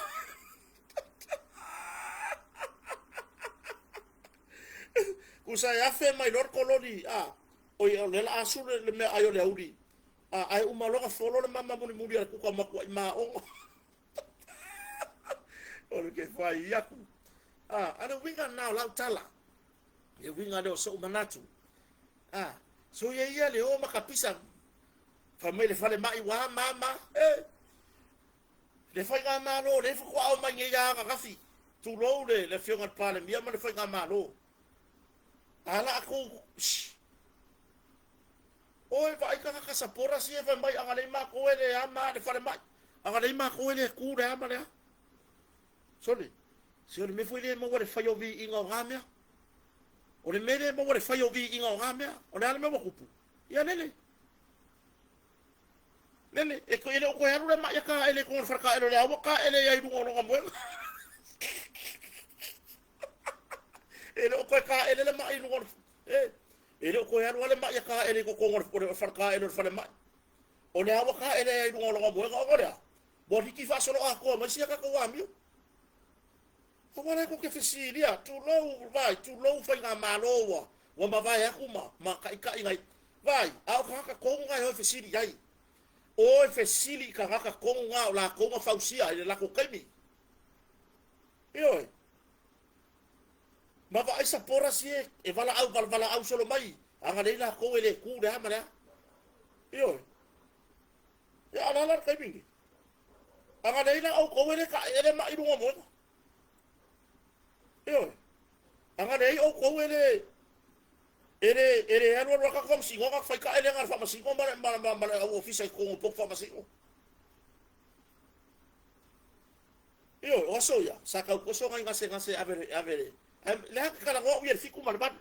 Usa e afe mai loa le kololi, a, oi, o lea o le a asu le meaai o le auli. A, ae uma loa ona folo le mama mulimuli a le kuka matuai maoga. O le ke fai aku. A, a le uiga lena o lau tala. Le uiga lea o so'u manatu. A, so ia ia le o ma ka pisa. Fai mai le falemai ua ma ma. E, le faigamalo lea faatoa ao mai nei ia ananafi. Tulou le, le afioga i le Palemia ma le faigamalo. A la tou, shh. Oi, vaai tagata sapora sia fai mai a na leai matou e le a ma le falemai. A na leai matou e le tu le a ma le a. Sole, se o le mea foi lea e maua le fai o viiga o na mea. O le mea lea e maua le fai o viiga o na mea. O le a le mea ua tupu? Ia lele. Lele, e, e le o toe alu le mai a taele i totonu o le faletaele o le a ua taele ai i luga o lona moega. E le o toe taele le mai i luga o le... E, e le o toe alu lava le mai a taele i totonu o le faletaele o le falemai. O le a ua taele ai i luga o lona moega ona o le a? Ua liki faasoloatoa mai sia tatou amio. Aua la tou te fesilia, tulou, vaai, tulou faigamalo ua, ua mavae atu ma, ma taitaiga i, vaai, a o tagata tonu na e o e fesili i ai. O e fesili i tagata tonu na o latou na fausia i le latou taimi. Ioe. Ma vaai sapora si e, e valaau, valaau solo mai, agalei latou e le tu le a ma le a. Ioe. Ia, a o le a la le taimi lenei? Agalei la outou e le taeele mai i luga o moega. Ioe. Agalei outou e le e le e le alu alu aka faamasino ka fai taelega a le faamasino ma le ma, ma, ma le au ofisa i totonu o potu faamasino. Ioe, o aso ia, sa tau koso nai gasegase ave le ave le le a talanoa au ia le 7 ma le 8.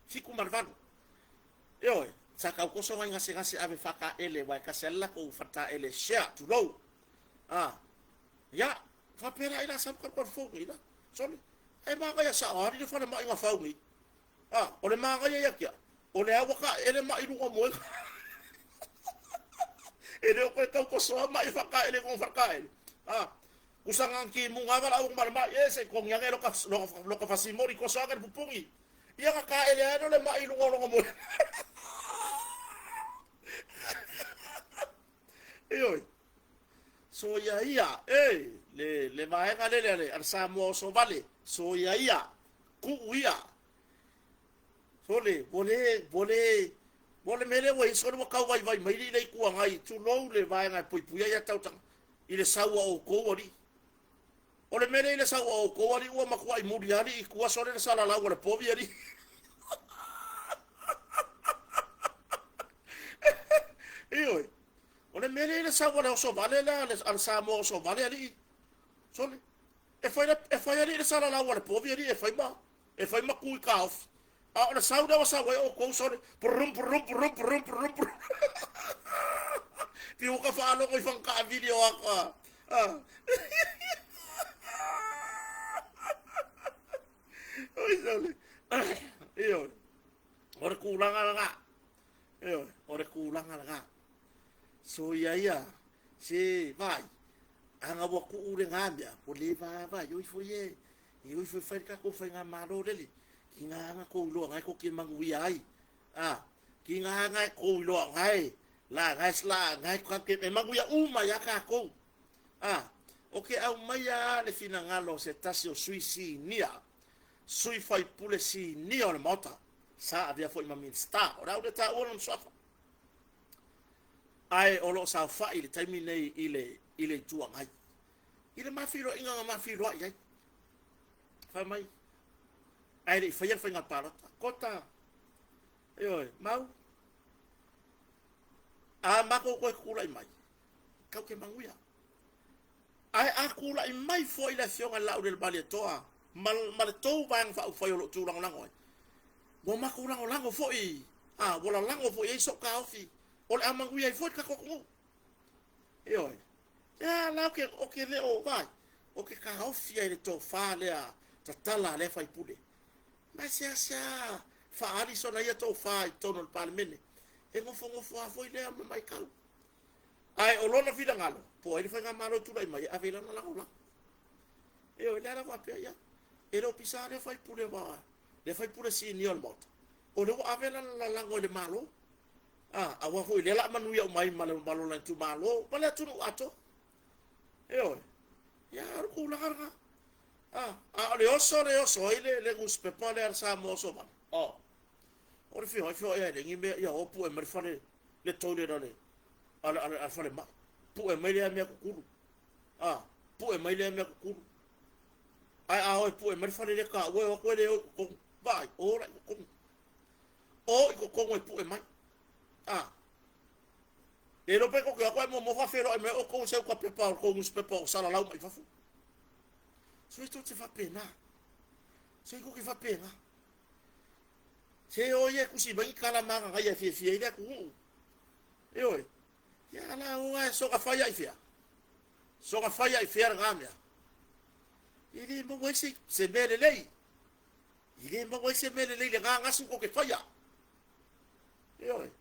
7 ma le 8. Ioe, sa tau koso nai gasegase ave faataele, aua e tasi lava le latou faletaele share, tulou. A, ia, faapea la ai la sau talu fou nei la. Sole, e manaia sao lava le falemai na fau nei. A, o le manaia ia te au, o le a ua taele mai luga o moega. E le o koe tau kosoa mai faataele i kona faletaele. A, usa nga ki munga wala au ma mai e se kongi ane loka loka loka fasimori koso ane le pupungi. Ia ka kaele ae no le mai i luga o lona moe. Ioe. So ia ia, e, le, le vaega lele a le, a le Samoa o Sovale, so ia ia, kuu ia. Sole, ua le, ua le, ua le mea lea ua i ai, sole ua tau vaivai mai le Itu Agai, tulou le vaega e puipuia ia tau i le sau a outou alii. O le mea lea i le sau a outou alii ua matuai muli alii i tua sole le salalau a le povi alii. Ioe, o le mea lea i le sau a le oso vale lea a le Samoa oso vale alii. Sole, e fai, e fai alii le salalau a le povi alii e fai ma, e fai ma ku i taofi. A o le sau lea ua sau ai outou sole, prum prum prum prum prum prum. Piu ka faalogo i fagataavili o aka. Oi sole. Ioe. O le tulaga lena. Ioe, o le tulaga lena. So ia ia, se vai, aga ua tuu lena mea, ua le vaavaai oi foi e, e oi foi fai le tatou faigamalo lele, ki ngā aga kou iloa ngai ko ke manuia ai. A, ki ngā aga kou iloa ngai, la ngai sla ngai ka ke e manuia uma ia kākou. A, o ke au mai a le finagalo se tasi o sui sinia, sui faipule sinia o le Maota, sa avea foi ma Minista, o le au le taua lona suafa. Ae o lo o saofai i le taimi nei i le, i le Itu Agai. I le mafiloaiga na mafiloai ai. Fai mai, ae le i faia le faiga palota. Kota, ioe, mau, a matou toe tulai mai, tau te manuia. Ae a tulai mai foi le afioga i le Laaulialemalietoa ma, ma le tou vaega faaupufai o lo o tūlagolago ai, ua matou lagolago foi, a, ua lalago foi i ai sou taofi, o le a manuia ai foi le tatou atunuu. Ioe. Ia la o ke, o ke le o vai, o ke taofi ai le tofa lea tatala a lea faipule. Ma seasea faaali sona ia tofa i totonu o le Palemene. E nofonofo lava foi lea ma matau. Ae o lona finagalo, po o ai le faigamalo e tulai mai, e ave i lana lagolago. Ioe, lea la faapea, ia, e le o pisa lea faipule wa, lea faipule sinia o le Maota. O lea ua ave lana lalago i le Malo. A, aua foi lea la a manuia uma ai ma le ma lona itumalo, ma le atunuu atoa. Ioe, ia, o le tulaga lena. A, a o le oso le oso ai le, le newspaper lea a le Samoa Oso Vale. Oh. O le feoai feoai ai le ni mea ia o pue mai le fale le toilet a le a le, a le, a le falemai. Pue mai lea mea kukulu. A, pue mai lea mea kukulu. Ae a oe pue mai le fale lea ka ue o atu e le o i totonu. Vaai, o la i totonu. O i totonu e pue mai. A, le iloa pe tou te o atu ae muamua faafeiloai mai outou i se uta pepa o le tou newspaper o salalau mai fafo. So e tou te faapena. So e tou te faapena. Se o ia e tusi mai ni tala magagaia e fiafia ai le atunuu. Ioe. Ia la o ae soga fai ai fea. Soga fai ai fea lena mea. E le maua ai se, se mea lelei. E le maua ai se mea lelei lena gasu tou te faia. Ioe.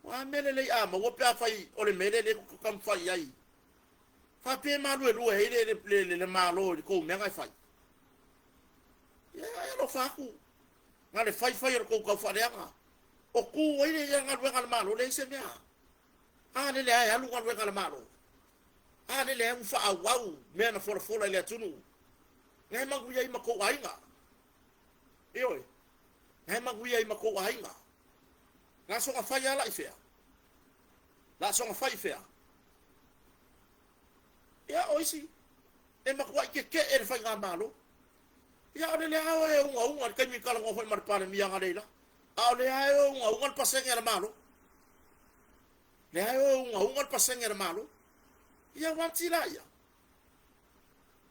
O a mea lelei a maua pe afai o le mea lea lea tou te taumafai i ai. Faapea e maluelue ai le, le, le, le, le Malo i le tou mea na e fai. Ia, e alofa atu. Na le faifai o le tou taufaaleaga. O tu ai le ia galuega a le Malo, leai se mea. A lele lava e alu galuega a le Malo. A lele lava ua faaauau mea na folafola i le atunuu. Na e manuia ai ma tou aiga. Ioe. Na e manuia ai ma tou aiga. La soga fai lava la i fea? La soga fai i fea? Ia, o isi, e matuai tetee le faigamalo. Ia, o lele lava e ugauga i le taimi talanoa foi ma le Palemia analeila, a o lea lava e ugauga le pasene a le Malo. Lea e ugauga le pasene a le Malo. Ia, uanti laia.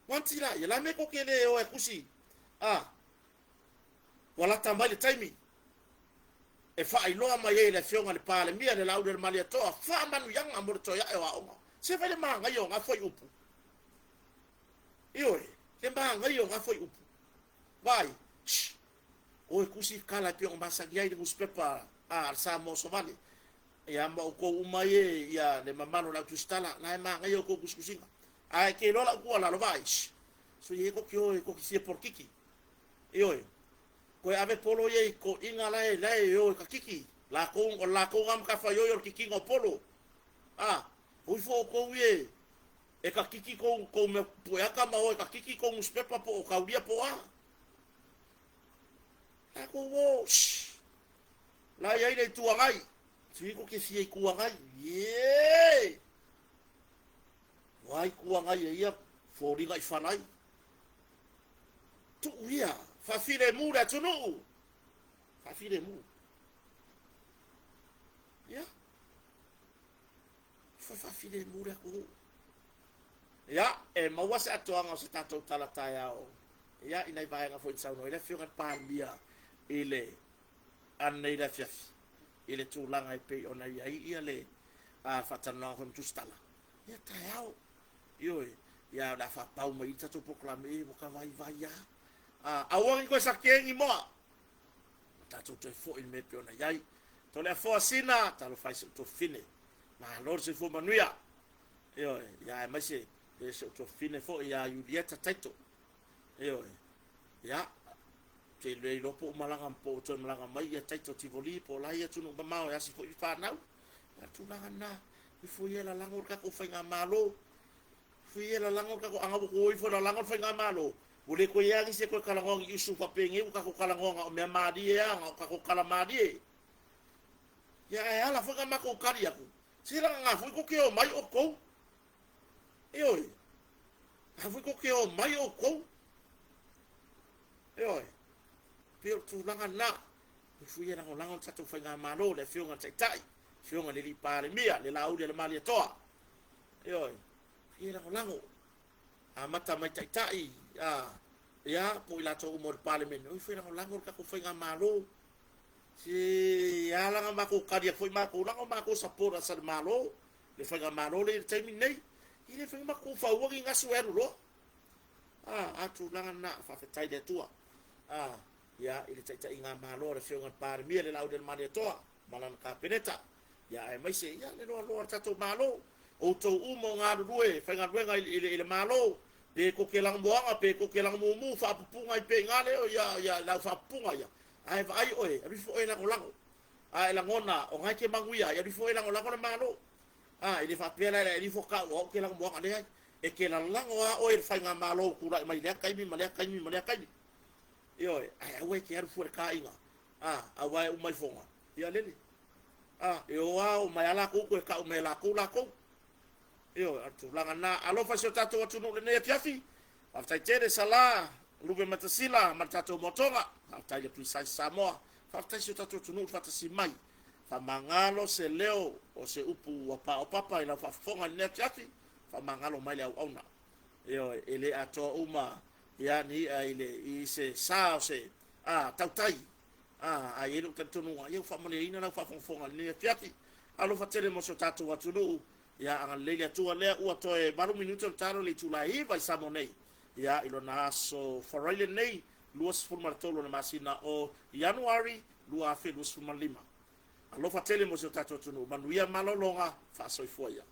Uanti laia. La me tou te le o e tusi, a, ua lata mai le taimi e faailoa mai ai e le Afioga i le Palemia le Laaulialemalietoa faamanuiaga mo le toe ae o aoga. Se fai le manaia o na fuaiupu. Ioe, le manaia o na fuaiupu. Vaai, shh, o e tusi i kala e pei ona masani ai le newspaper a le Samoa Osovale. Ia ma outou uma ai e, ia le mamalu o le au tusitala, na e manaia outou tusitusiga. Ae ke iloa lau tuualalo, vaai, shh, so ia ko te o e ko te fia polokiki. Ioe, Toe ave polo ia i toeaiina la e, la e o e kakiki. Lakou, o le lakou lena matafaioi o le kikiga o polo. A, o ifo outou ia e kakiki kou, kou mea pueaka ma o e kakiki kou nusipepa po o kaulia po o a. Lakou o, shh. La e i ai le Itu Agai. Sui ko ke fia Itu Agai. Ie! Ua Itu Agai e ia foliga i fala ai. Tuu ia, faafilemu le atunuu. Faafilemu. Ia. Faafilemu le atunuu. Ia, e maua se atoaga o se tatou tala taeao. Ia, i nai vaega foi na saunoa ai le Afioga i le Palemia i le ananei le afiafi i le tulaga e pei ona i ai ia le faatalanoaga foi ma Tusitala. Ia, taeao. Ioe, ia o le a faapau mai i le tatou polokalame e ua ka vaivai lava. Aua ne i toe sakegi moa. Tatou toe foi i le mea e pei ona i ai. Toleafoa Sina, talofa i si ou tuafafine. Malo le soifua manuia. Ioe, ia aemaise si ou tuafafine foi ia Iulieta Taito. Ioe, ia, te le iloa po o malaga po o toe malaga mai ia Taito Tivoli po o la ia atunuu mamao e asi foi fanau. Ia tulaga lena, ifo ia lalago le tatou faigamalo. Ifo ia lalago le tatou, ana ua toe o ifo e lalago le faigamalo, ua le toe i ai lava nisi e toe talanoa ni issue faapenei ua tatou talanoa na o mea malie lava, na o tatou tala malie. Ia ae ala foi na matou tali atu, se lagana foi tou te omai outou. Ioe, lagana foi tou te omai outou. Ioe, pei o le tulaga lena. Ifo ia lagolago le tatou faigamalo, le Afioga i le Taitai, Afioga i le Alii Palemia, le Laauli a le Malietoa. Ioe, ia lagolago. Amata mai Taitai, ia, po o i latou uma o le Palemene, o ifo e lagolago le tatou faigamalo. Se ala na matou tali atu foi matou, leaga o matou supporters a le Malo, le faigamalo lea i le taimi lenei. E le mafai ona matou tufaua ni gasu e alu loa. A tulaga lena, faafetai i le Atua. Ia, i le taitaiga Malo a le Afioga i le Palemia, le Laauli a le Malietoa, ma lana Kapeneta. Ia, aemaise, ia, le loaloa o le tatou Malo. Outou uma o galulue faigaluega i le Malo, pe tou te lagomoaga, pe tou te lagomumu, faapupuga ai pea i ina lea, ia, ia, le au faapupuga ia. Ae vaai oe, alu ifo oe e lagolago. A e lagona, o na e te manuia ai, alu ifo oe e lagolago le Malo. A, e le faapea la e alu ifo tau o au ou te lagomoaga, leai. E te lalago lava oe i le faigamalo ua tulai mai i lea taimi ma lea taimi ma lea taimi. Ioe, ae aua e te alu fua i le taina, a, aua e uma ifoga, ia lele. A, e o lava o mai lava latou toe tau mai e latou latou. Ioe, o le tulaga lena. Alofa i si o tatou atunuu i lenei afiafi. Faafetai tele Sala, Lupe Matasila ma le tatou moatoga. Faafetai i le Precise Samoa. Faafetai i si o tatou atunuu i le faatasi mai. Faamagalo se leo o se upu ua paopapa i lau faafofoga i lenei afiafi. Faamagalo mai le auauna. Ioe, e le atoa uma ia ni i'a i le i se sa o se a tautai. A, a i ai lou talitonuga, ia ua faamalieina lau faafogafoga i lenei afiafi. Alofa tele mo si o tatou atunuu. Ia agalelei le Atua lea ua toe 8 minute o le talo i le itula e 9 i Samoa nei. Ia i lona aso Faraile nei, 23 o le masina o Ianuari 2025. Alofa tele mo si o tatou atunuu. Manuia malologa, faasoifua ia.